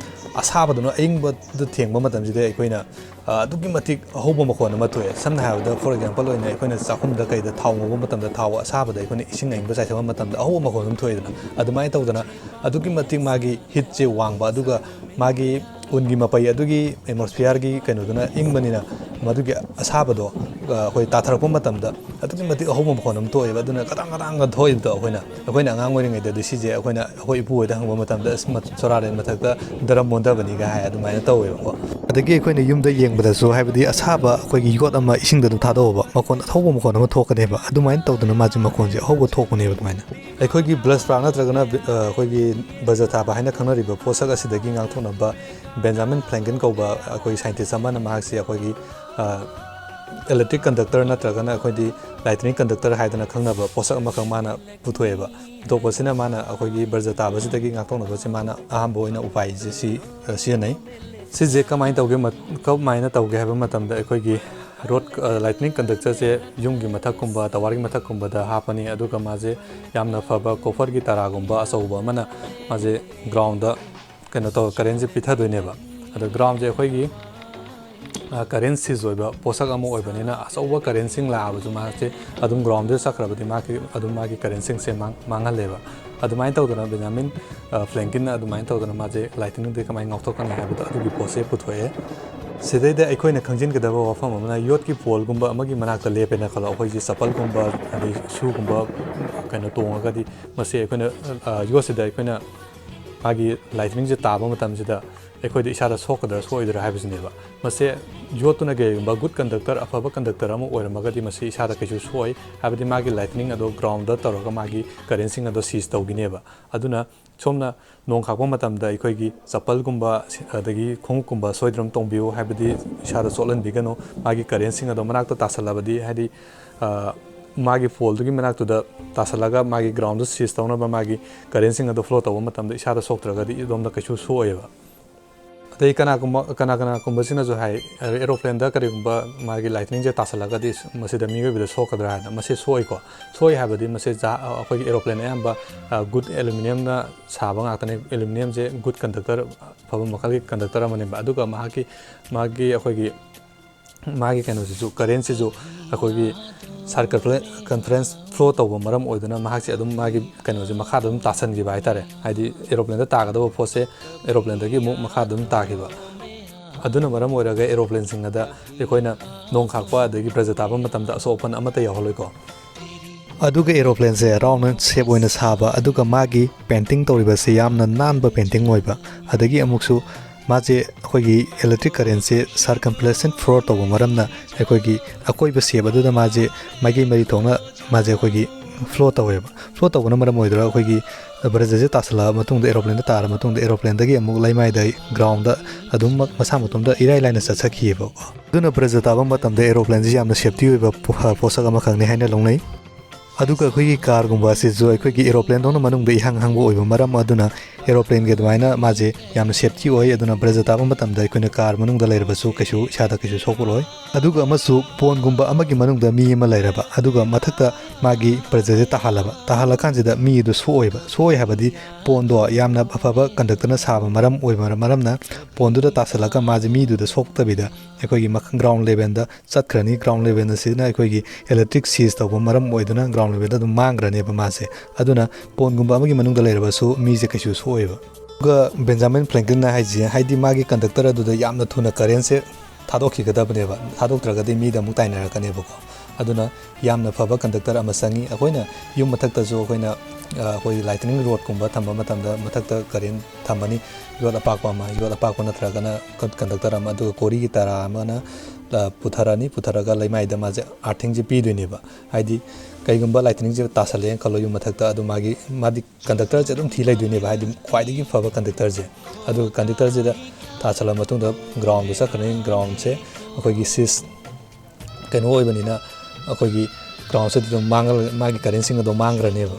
ꯑꯁꯥꯕꯗꯨꯅ ꯑꯏꯪꯕꯗ ꯊꯦꯡꯕ ꯃꯇꯝꯁꯤꯗ ꯑꯩꯈꯣꯏꯅ ꯑ, ꯑꯗꯨꯛꯀꯤ ꯃꯇꯤꯛ ꯑꯍꯧꯕ ꯃꯈꯣꯟ ꯑꯃ ꯊꯣꯛꯑꯦ꯫ ꯁꯝꯅ ꯍꯥꯏꯔꯕꯗ, ꯐꯣꯔ ꯑꯦꯛꯖꯥꯝꯄꯜ ꯑꯣꯏꯅ ꯑꯩꯈꯣꯏꯅ ꯆꯥꯛꯈꯨꯝꯗ ꯀꯩꯗ ꯊꯥꯎ ꯉꯧꯕ ꯃꯇꯝꯗ, ꯊꯥꯎ ꯑꯁꯥꯕꯗ ꯑꯩꯈꯣꯏꯅ ꯏꯁꯤꯡ ꯑꯏꯪꯕ ꯆꯥꯏꯊꯕ ꯃꯇꯝꯗ ꯑꯍꯧꯕ ꯃꯈꯣꯟ ꯑꯃ ꯊꯣꯛꯑꯦꯗꯅ, ꯑꯗꯨꯃꯥꯏꯅ ꯇꯧꯗꯅ ꯑꯗꯨꯛꯀꯤ ꯃꯇꯤꯛ ꯃꯥꯒꯤ ꯍꯤꯠꯁꯦ ꯋꯥꯡꯕ, ꯑꯗꯨꯒ ꯃꯥꯒꯤ ꯎꯟꯒꯤ ꯃꯄꯩ ꯑꯗꯨꯒꯤ ꯑꯦꯠꯃꯣꯁꯐꯤꯌꯔꯒꯤ ꯀꯩꯅꯣꯗꯨꯅ ꯏꯪꯕꯅꯤꯅ ꯃꯗꯨꯒꯤ ꯑꯁꯥꯕꯗꯣ, ꯑ, ꯑꯩꯈꯣꯏ ꯇꯥꯊꯔꯛꯄ ꯃꯇꯝꯗ ꯑꯗꯨꯛꯀꯤ ꯃꯇꯤꯛ ꯑꯍꯧꯕ ꯃꯈꯣꯟ ꯑꯃ ꯊꯣꯛꯑꯦꯕ꯫ ꯑꯗꯨꯅ ꯀꯇꯥꯡ ꯀꯇꯥꯡꯒ ꯊꯣꯛꯏꯕꯗꯣ ꯑꯩꯈꯣꯏꯅ, ꯑꯩꯈꯣꯏꯅ ꯑꯉꯥꯡ ꯑꯣꯏꯔꯤꯉꯩꯗꯗꯤ ꯁꯤꯁꯦ ꯑꯩꯈꯣꯏꯅ ꯑꯩꯈꯣꯏ ꯏꯄꯨ ꯍꯣꯏꯗ ꯍꯪꯕ ꯃꯇꯝꯗ, "ꯑꯁ, ꯃ-, ꯁꯣꯔꯥꯔꯦꯟ ꯃꯊꯛꯇ ꯗꯔꯝ ꯑꯣꯟꯊꯕꯅꯤꯒ" ꯍꯥꯏ, ꯑꯗꯨꯃꯥꯏꯅ ꯇꯧꯋꯦꯕꯀꯣ꯫ ꯑꯗꯒꯤ ꯑꯩꯈꯣꯏꯅ ꯌꯨꯝꯗ ꯌꯦꯡꯕꯗꯁꯨ, ꯍꯥꯏꯕꯗꯤ ꯑꯁꯥꯕ ꯑꯩꯈꯣꯏꯒꯤ ꯌꯣꯠ ꯑꯃ ꯏꯁꯤꯡꯗ ꯑꯗꯨꯝ ꯊꯥꯗꯣꯛꯑꯣꯕ, ꯃꯈꯣꯟ ꯑꯍꯧꯕ ꯃꯈꯣꯟ ꯑꯃ ꯊꯣꯛꯀꯅꯦꯕ꯫ ꯑꯗꯨꯃꯥꯏꯅ ꯇꯧꯗꯅ ꯃꯥꯁꯦ ꯃꯈꯣꯟꯁꯦ ꯑꯍꯧꯕ ꯊꯣꯛꯄꯅꯦꯕ ꯑꯗꯨꯃꯥꯏꯅ꯫ ꯑꯩꯈꯣꯏꯒꯤ ꯕ꯭ꯂꯁ ꯄ꯭ꯔꯥꯛ ꯅꯠꯇ꯭ꯔꯒꯅ ꯕꯤ-, ꯑ, ꯑꯩꯈꯣꯏꯒꯤ ꯕꯖ꯭ꯔ ꯊꯥꯕ ꯍꯥꯏꯅ ꯈꯪꯅꯔꯤꯕ ꯄꯣꯠꯁꯛ ꯑꯁꯤꯗꯒꯤ ꯉꯥꯛꯊꯣꯛꯅꯕ ꯕꯦꯟꯖꯥꯃꯤꯟ ꯐ꯭ꯔꯦꯡꯀꯤꯟ ꯀꯧꯕ ꯑꯩꯈꯣꯏ ꯁꯥꯏꯟꯇꯤꯁ ꯑꯃꯅ ꯃꯍꯥꯛꯁꯦ ꯑꯩꯈꯣꯏꯒꯤ, ꯑ, electric conductor ꯅꯠꯇ꯭ꯔꯒꯅ ꯑꯩꯈꯣꯏꯗꯤ lightning conductor ꯍꯥꯏꯗꯅ ꯈꯪꯅꯕ ꯄꯣꯠꯁꯛ ꯑꯃꯈꯛ ꯃꯥꯅ ꯄꯨꯊꯣꯛꯑꯦꯕ꯫ ꯄꯨꯊꯣꯛꯄꯁꯤꯅ ꯃꯥꯅ ꯑꯩꯈꯣꯏꯒꯤ ꯕ꯭ꯔꯖ ꯇꯥꯕꯁꯤꯗꯒꯤ ꯉꯥꯛꯊꯣꯛꯅꯕꯁꯦ ꯃꯥꯅ ꯑꯍꯥꯟꯕ ꯑꯣꯏꯅ ꯎꯄꯥꯏꯁꯦ ꯁꯤ, ꯑ, ꯁꯤꯖꯤꯟꯅꯩ꯫ ꯁꯤꯁꯦ ꯀꯃꯥꯏꯅ ꯇꯧꯒꯦ ꯃ-, ꯀꯃꯥꯏꯅ ꯇꯧꯒꯦ ꯍꯥꯏꯕ ꯃꯇꯝꯗ ꯑꯩꯈꯣꯏꯒꯤ road, ꯑ, lightning conductorꯁꯦ ꯌꯨꯝꯒꯤ ꯃꯊꯛꯀꯨꯝꯕ, towerꯒꯤ ꯃꯊꯛꯀꯨꯝꯕꯗ ꯍꯥꯞꯄꯅꯤ, ꯑꯗꯨꯒ ꯃꯥꯁꯦ ꯌꯥꯝꯅ ꯐꯕ copperꯒꯤ ꯇꯔꯥꯒꯨꯝꯕ ꯑꯆꯧꯕ ꯑꯃꯅ ꯃꯥꯁꯦ groundꯗ ꯀꯩꯅꯣ ꯇꯧꯔ currentꯁꯦ ꯄꯤꯊꯗꯣꯏꯅꯦꯕ꯫ ꯑꯗꯣ groundꯁꯦ ꯑꯩꯈꯣꯏꯒꯤ, ꯑ, current seize ꯑꯣꯏꯕ ꯄꯣꯠꯁꯛ ꯑꯃ ꯑꯣꯏꯕꯅꯤꯅ ꯑꯆꯧꯕ currentꯁꯤꯡ ꯂꯥꯛꯑꯕꯁꯨ ꯃꯥꯁꯦ ꯑꯗꯨꯝ groundꯗ ꯆꯠꯈ꯭ꯔꯕꯗꯤ ꯃꯥꯒꯤ, ꯑꯗꯨꯝ ꯃꯥꯒꯤ currentꯁꯤꯡꯁꯦ ꯃꯥꯡ-, ꯃꯥꯡꯍꯜꯂꯦꯕ꯫ ꯑꯗꯨꯃꯥꯏꯅ ꯇꯧꯗꯅ Benjamin, ꯑ, Franklinꯅ ꯑꯗꯨꯃꯥꯏꯅ ꯇꯧꯗꯅ ꯃꯥꯁꯦ lightningꯗꯒꯤ ꯀꯃꯥꯏꯅ ꯉꯥꯛꯊꯣꯛꯀꯅꯤ ꯍꯥꯏꯕꯗꯣ ꯑꯗꯨꯒꯤ ꯄꯣꯠꯁꯦ ꯄꯨꯊꯣꯛꯑꯦ꯫ ꯁꯤꯗꯩꯗ ꯑꯩꯈꯣꯏꯅ ꯈꯪꯖꯤꯟꯒꯗꯕ ꯋꯥꯐꯝ ꯑꯃꯅ ꯌꯣꯠꯀꯤ poleꯒꯨꯝꯕ ꯑꯃꯒꯤ ꯃꯅꯥꯛꯇ ꯂꯦꯞꯄꯦꯅ ꯈꯜꯂꯣ, ꯑꯩꯈꯣꯏꯁꯦ ꯆꯄꯜꯒꯨꯝꯕ ꯑꯗꯩ shoeꯒꯨꯝꯕ ꯀꯩꯅꯣ ꯇꯣꯡꯉꯒꯗꯤ ꯃꯁꯤ ꯑꯩꯈꯣꯏꯅ, ꯑ, ꯌꯣꯠꯁꯤꯗ ꯑꯩꯈꯣꯏꯅ ꯃꯥꯒꯤ lightningꯁꯦ ꯇꯥꯕ ꯃꯇꯝꯁꯤꯗ ꯑꯩꯈꯣꯏꯗ ꯏꯁꯥꯗ ꯁꯣꯛꯀꯗ꯭ꯔꯥ ꯁꯣꯛꯑꯣꯏꯗ꯭ꯔꯥ ꯍꯥꯏꯕꯁꯤꯅꯦꯕ꯫ ꯃꯁꯦ ꯌꯣꯠꯇꯨꯅ ꯀꯩꯒꯨꯝꯕ good conductor, ꯑꯐꯕ conductor ꯑꯃ ꯑꯣꯏꯔꯝꯃꯒꯗꯤ ꯃꯁꯤ ꯏꯁꯥꯗ ꯀꯩꯁꯨ ꯁꯣꯛꯑꯣꯏ, ꯍꯥꯏꯕꯗꯤ ꯃꯥꯒꯤ lightning ꯑꯗꯣ groundꯗ ꯇꯧꯔꯒ ꯃꯥꯒꯤ currentꯁꯤꯡ ꯑꯗꯣ seize ꯇꯧꯈꯤꯅꯦꯕ꯫ ꯑꯗꯨꯅ ꯁꯣꯝꯅ ꯅꯣꯡ ꯈꯥꯛꯄ ꯃꯇꯝꯗ ꯑꯩꯈꯣꯏꯒꯤ ꯆꯄꯜꯒꯨꯝꯕ ꯑꯗꯒꯤ ꯈꯣꯡꯎꯞꯀꯨꯝꯕ ꯁꯣꯏꯗꯅ ꯇꯣꯡꯕꯤꯌꯨ, ꯍꯥꯏꯕꯗꯤ ꯏꯁꯥꯗ ꯆꯣꯠꯍꯟꯕꯤꯒꯅꯨ꯫ ꯃꯥꯒꯤ currentꯁꯤꯡ ꯑꯗꯣ ꯃꯅꯥꯛꯇ ꯇꯥꯁꯜꯂꯕꯗꯤ, ꯍꯥꯏꯗꯤ, ꯑ, ꯃꯥꯒꯤ poleꯗꯨꯒꯤ ꯃꯅꯥꯛꯇꯨꯗ ꯇꯥꯁꯜꯂꯒ ꯃꯥꯒꯤ groundꯗ seize ꯇꯧꯅꯕ ꯃꯥꯒꯤ currentꯁꯤꯡ ꯑꯗꯣ flow ꯇꯧꯕ ꯃꯇꯝꯗ ꯏꯁꯥꯗ ꯁꯣꯛꯇ꯭ꯔꯒꯗꯤ ꯑꯗꯣꯝꯗ ꯀꯩꯁꯨ ꯁꯣꯛꯑꯣꯏꯕ꯫ ꯑꯗꯩ ꯀꯅꯥꯒꯨꯝꯕ, ꯀꯅꯥ ꯀꯅꯥꯒꯨꯝꯕꯁꯤꯅꯁꯨ ꯍꯥꯏ, aeroplaneꯗ ꯀꯔꯤꯒꯨꯝꯕ ꯃꯥꯒꯤ lightningꯁꯦ ꯇꯥꯁꯜꯂꯒꯗꯤ ꯃꯁꯤꯗ ꯃꯤꯑꯣꯏꯕꯗ ꯁꯣꯛꯀꯗ꯭ꯔꯥ ꯍꯥꯏꯅ꯫ ꯃꯁꯤ ꯁꯣꯛꯑꯣꯏꯀꯣ꯫ ꯁꯣꯛꯑꯣꯏ ꯍꯥꯏꯕꯗꯤ ꯃꯁꯤ ꯖꯍꯥ-, ꯑꯩꯈꯣꯏꯒꯤ aeroplane ꯑꯌꯥꯝꯕ, ꯑ, good aluminiumꯅ ꯁꯥꯕ ꯉꯥꯛꯇꯅꯤ꯫ Aluminiumꯁꯦ good conductor, ꯑꯐꯕ ꯃꯈꯜꯒꯤ conductor ꯑꯃꯅꯦꯕ꯫ ꯑꯗꯨꯒ ꯃꯍꯥꯛꯀꯤ, ꯃꯥꯒꯤ ꯑꯩꯈꯣꯏꯒꯤ ꯃꯥꯒꯤ ꯀꯩꯅꯣꯁꯤꯁꯨ, currentꯁꯤꯁꯨ ꯑꯩꯈꯣꯏꯒꯤ circumference flow ꯇꯧꯕ ꯃꯔꯝ ꯑꯣꯏꯗꯨꯅ ꯃꯍꯥꯛꯁꯦ ꯑꯗꯨꯝ ꯃꯥꯒꯤ ꯀꯩꯅꯣꯁꯦ ꯃꯈꯥꯗ ꯑꯗꯨꯝ ꯇꯥꯁꯟꯈꯤꯕ ꯍꯥꯏꯇꯥꯔꯦ꯫ ꯍꯥꯏꯗꯤ aeroplaneꯗ ꯇꯥꯒꯗꯕ ꯄꯣꯠꯁꯦ aeroplaneꯗꯒꯤ ꯑꯃꯨꯛ ꯃꯈꯥ ꯑꯗꯨꯝ ꯇꯥꯈꯤꯕ꯫ ꯑꯗꯨꯅ ꯃꯔꯝ ꯑꯣꯏꯔꯒ aeroplaneꯁꯤꯡ ꯑꯗ ꯑꯩꯈꯣꯏꯅ ꯅꯣꯡ ꯈꯥꯛꯄ ꯑꯗꯒꯤ ꯕ꯭ꯔꯖ ꯇꯥꯕ ꯃꯇꯝꯗ ꯑꯁꯣꯛ ꯑꯄꯟ ꯑꯃꯠꯇ ꯌꯥꯎꯍꯜꯂꯣꯏꯀꯣ꯫ ꯑꯗꯨꯒ aeroplaneꯁꯦ round shape ꯑꯣꯏꯅ ꯁꯥꯕ, ꯑꯗꯨꯒ ꯃꯥꯒꯤ painting ꯇꯧꯔꯤꯕꯁꯦ ꯌꯥꯝꯅ ꯅꯥꯟꯕ painting ꯑꯣꯏꯕ, ꯑꯗꯒꯤ ꯑꯃꯨꯛꯁꯨ ꯃꯥꯁꯦ ꯑꯩꯈꯣꯏꯒꯤ electric currentꯁꯦ circumference flow ꯇꯧꯕ ꯃꯔꯝꯅ ꯑꯩꯈꯣꯏꯒꯤ ꯑꯀꯣꯏꯕ shape ꯑꯗꯨꯗ ꯃꯥꯁꯦ ꯃꯥꯏꯀꯩ ꯃꯔꯤ ꯊꯣꯛꯅ ꯃꯥꯁꯦ ꯑꯩꯈꯣꯏꯒꯤ flow ꯇꯧꯋꯦꯕ꯫ Flow ꯇꯧꯕꯅ ꯃꯔꯝ ꯑꯣꯏꯗꯨꯅ ꯑꯩꯈꯣꯏꯒꯤ ꯕ꯭ꯔꯖꯁꯦ ꯇꯥꯁꯜꯂꯛꯑ ꯃꯇꯨꯡꯗ, ꯑꯦꯔꯣꯄ꯭ꯂꯦꯟꯗ ꯇꯥꯔ ꯃꯇꯨꯡꯗ, ꯑꯦꯔꯣꯄ꯭ꯂꯦꯟꯗꯒꯤ ꯑꯃꯨꯛ ꯂꯩꯃꯥꯏꯗ ꯒ꯭ꯔꯥꯎꯟꯗ ꯑꯗꯨꯝ ꯃ-, ꯃꯁꯥ ꯃꯇꯣꯝꯗ ꯏꯔꯥꯏ ꯂꯥꯏꯅ ꯆꯠꯆꯈꯤꯑꯕꯀꯣ꯫ ꯑꯗꯨꯅ ꯕ꯭ꯔꯖ ꯇꯥꯕ ꯃꯇꯝꯗ ꯑꯦꯔꯣꯄ꯭ꯂꯦꯟꯁꯤ ꯌꯥꯝꯅ ꯁꯦꯐꯇꯤ ꯑꯣꯏꯕ ꯄꯣ-, ꯄꯣꯠꯁꯛ ꯑꯃꯈꯛꯅꯤ ꯍꯥꯏꯅ ꯂꯧꯅꯩ꯫ ꯑꯗꯨꯒ ꯑꯩꯈꯣꯏꯒꯤ ꯀꯥꯔꯒꯨꯝꯕ ꯑꯁꯤꯁꯨ ꯑꯩꯈꯣꯏꯒꯤ ꯑꯦꯔꯣꯄ꯭ꯂꯦꯟꯗꯧꯅ ꯃꯅꯨꯡꯗ ꯏꯍꯥꯡ ꯍꯥꯡꯕ ꯑꯣꯏꯕ ꯃꯔꯝ ꯑꯗꯨꯅ ꯑꯦꯔꯣꯄ꯭ꯂꯦꯟꯒꯤ ꯑꯗꯨꯃꯥꯏꯅ ꯃꯥꯁꯦ ꯌꯥꯝꯅ ꯁꯦꯐꯇꯤ ꯑꯣꯏ꯫ ꯑꯗꯨꯅ ꯕ꯭ꯔꯖ ꯇꯥꯕ ꯃꯇꯝꯗ ꯑꯩꯈꯣꯏꯅ ꯀꯥꯔ ꯃꯅꯨꯡꯗ ꯂꯩꯔꯕꯁꯨ ꯀꯩꯁꯨ, ꯏꯁꯥꯗ ꯀꯩꯁꯨ ꯁꯣꯛꯂꯣꯏ꯫ ꯑꯗꯨꯒ ꯑꯃꯁꯨ ꯄꯣꯟꯒꯨꯝꯕ ꯑꯃꯒꯤ ꯃꯅꯨꯡꯗ ꯃꯤ ꯑꯃ ꯂꯩꯔꯕ, ꯑꯗꯨꯒ ꯃꯊꯛꯇ ꯃꯥꯒꯤ ꯕ꯭ꯔꯖꯁꯦ ꯇꯥꯍꯜꯂꯕ, ꯇꯥꯍꯜꯂꯀꯥꯟꯁꯤꯗ ꯃꯤ ꯑꯗꯨ ꯁꯣꯛꯑꯣꯏꯕ꯫ ꯁꯣꯛꯑꯣꯏ ꯍꯥꯏꯕꯗꯤ ꯄꯣꯟꯗꯣ ꯌꯥꯝꯅ ꯑꯐꯕ ꯀꯟꯗꯛꯇꯔꯅ ꯁꯥꯕ ꯃꯔꯝ ꯑꯣꯏꯕ ꯃꯔꯝꯅ ꯄꯣꯟꯗꯨꯗ ꯇꯥꯁꯜꯂꯒ ꯃꯥꯁꯦ ꯃꯤꯗꯨꯗ ꯁꯣꯛꯇꯕꯤꯗ ꯑꯩꯈꯣꯏꯒꯤ ꯃꯈ-, ꯒ꯭ꯔꯥꯎꯟ ꯂꯦꯚꯦꯜꯗ ꯆꯠꯈ꯭ꯔꯅꯤ꯫ ꯒ꯭ꯔꯥꯎꯟ ꯂꯦꯚꯦꯜ ꯑꯁꯤꯅ ꯑꯩꯈꯣꯏꯒꯤ ꯏꯂꯦꯛꯇ꯭ꯔꯤꯛ ꯁꯤꯖ ꯇꯧꯕ ꯃꯔꯝ ꯑꯣꯏꯗꯨꯅ ꯒ꯭ꯔꯥꯎꯟ ꯂꯦꯚꯦꯜꯗ ꯑꯗꯨꯝ ꯃꯥꯡꯈ꯭ꯔꯅꯦꯕ ꯃꯥꯁꯦ꯫ ꯑꯗꯨꯅ ꯄꯣꯟꯒꯨꯝꯕ ꯑꯃꯒꯤ ꯃꯅꯨꯡꯗ ꯂꯩꯔꯕꯁꯨ ꯃꯤꯁꯦ ꯀꯩꯁꯨ ꯁꯣꯛꯑꯣꯏꯕ꯫ ꯑꯗꯨꯒ ꯕꯦꯟꯖꯥꯃꯤꯟ ꯐ꯭ꯔꯦꯡꯀ꯭ꯂꯤꯟꯅ ꯍꯥꯏꯁꯦ, ꯍꯥꯏꯗꯤ ꯃꯥꯒꯤ ꯀꯟꯗꯛꯇꯔ ꯑꯗꯨꯗ ꯌꯥꯝꯅ ꯊꯨꯅ ꯀꯔꯦꯟꯁꯦ ꯊꯥꯗꯣꯛꯈꯤꯒꯗꯕꯅꯦꯕ, ꯊꯥꯗꯣꯛꯇ꯭ꯔꯒꯗꯤ ꯃꯤꯗ ꯑꯃꯨꯛ ꯇꯥꯏꯅꯔꯛꯀꯅꯦꯕꯀꯣ꯫ ꯑꯗꯨꯅ ꯌꯥꯝꯅ ꯐꯕ ꯀꯟꯗꯛꯇꯔ ꯑꯃ ꯆꯪꯉꯤ꯫ ꯑꯩꯈꯣꯏꯅ ꯌꯨꯝ ꯃꯊꯛꯇꯁꯨ ꯑꯩꯈꯣꯏꯅ, ꯑ, ꯑꯩꯈꯣꯏ ꯂꯥꯏꯇꯅꯤꯡ ꯔꯣꯗꯀꯨꯝꯕ ꯊꯝꯕ ꯃꯇꯝꯗ ꯃꯊꯛꯇ ꯀꯔꯦꯟ ꯊꯝꯃꯅꯤ, ꯌꯣꯠ ꯑꯄꯥꯛꯄ ꯑꯃ, ꯌꯣꯠ ꯑꯄꯥꯛꯄ ꯅꯠꯇ꯭ꯔꯒꯅ ꯀꯟ-, ꯀꯟꯗꯛꯇꯔ ꯑꯃ, ꯑꯗꯨꯒ ꯀꯣꯔꯤꯒꯤ ꯇꯔꯥ ꯑꯃꯅ, ꯑ, ꯄꯨꯊꯔꯅꯤ, ꯄꯨꯊꯔꯒ ꯂꯩꯃꯥꯏꯗ ꯃꯥꯁꯦ ꯑꯥꯔꯊꯤꯡꯁꯦ ꯄꯤꯗꯣꯏꯅꯦꯕ꯫ ꯍꯥꯏꯗꯤ ꯀꯩꯒꯨꯝꯕ ꯂꯥꯏꯇꯅꯤꯡꯁꯦ ꯇꯥꯁꯜꯂꯦꯅ ꯈꯜꯂꯣ ꯌꯨꯝ ꯃꯊꯛꯇ, ꯑꯗꯨ ꯃꯥꯒꯤ, ꯃꯥꯗꯤ ꯀꯟꯗꯛꯇꯔꯁꯦ ꯑꯗꯨꯝ ꯊꯤ ꯂꯩꯗꯣꯏꯅꯦꯕ, ꯍꯥꯏꯗꯤ ꯈ꯭ꯋꯥꯏꯗꯒꯤ ꯐꯕ ꯀꯟꯗꯛꯇꯔꯁꯦ꯫ ꯑꯗꯨꯒ ꯀꯟꯗꯛꯇꯔꯁꯤꯗ ꯇꯥꯁꯜꯂ ꯃꯇꯨꯡꯗ ꯒ꯭ꯔꯥꯎꯟꯗ ꯆꯠꯈ꯭ꯔꯅꯤ꯫ ꯒ꯭ꯔꯥꯎꯟꯁꯦ ꯑꯩꯈꯣꯏꯒꯤ ꯁꯤꯖ ꯀꯩꯅꯣ ꯑꯣꯏꯕꯅꯤꯅ ꯑꯩꯈꯣꯏꯒꯤ ꯒ꯭ꯔꯥꯎꯟꯁꯤꯗ ꯑꯗꯨꯝ ꯃꯥꯡꯍꯜ-, ꯃꯥꯒꯤ ꯀꯔꯦꯟꯁꯤꯡ ꯑꯗꯨꯝ ꯃꯥꯡꯈ꯭ꯔꯅꯦꯕ꯫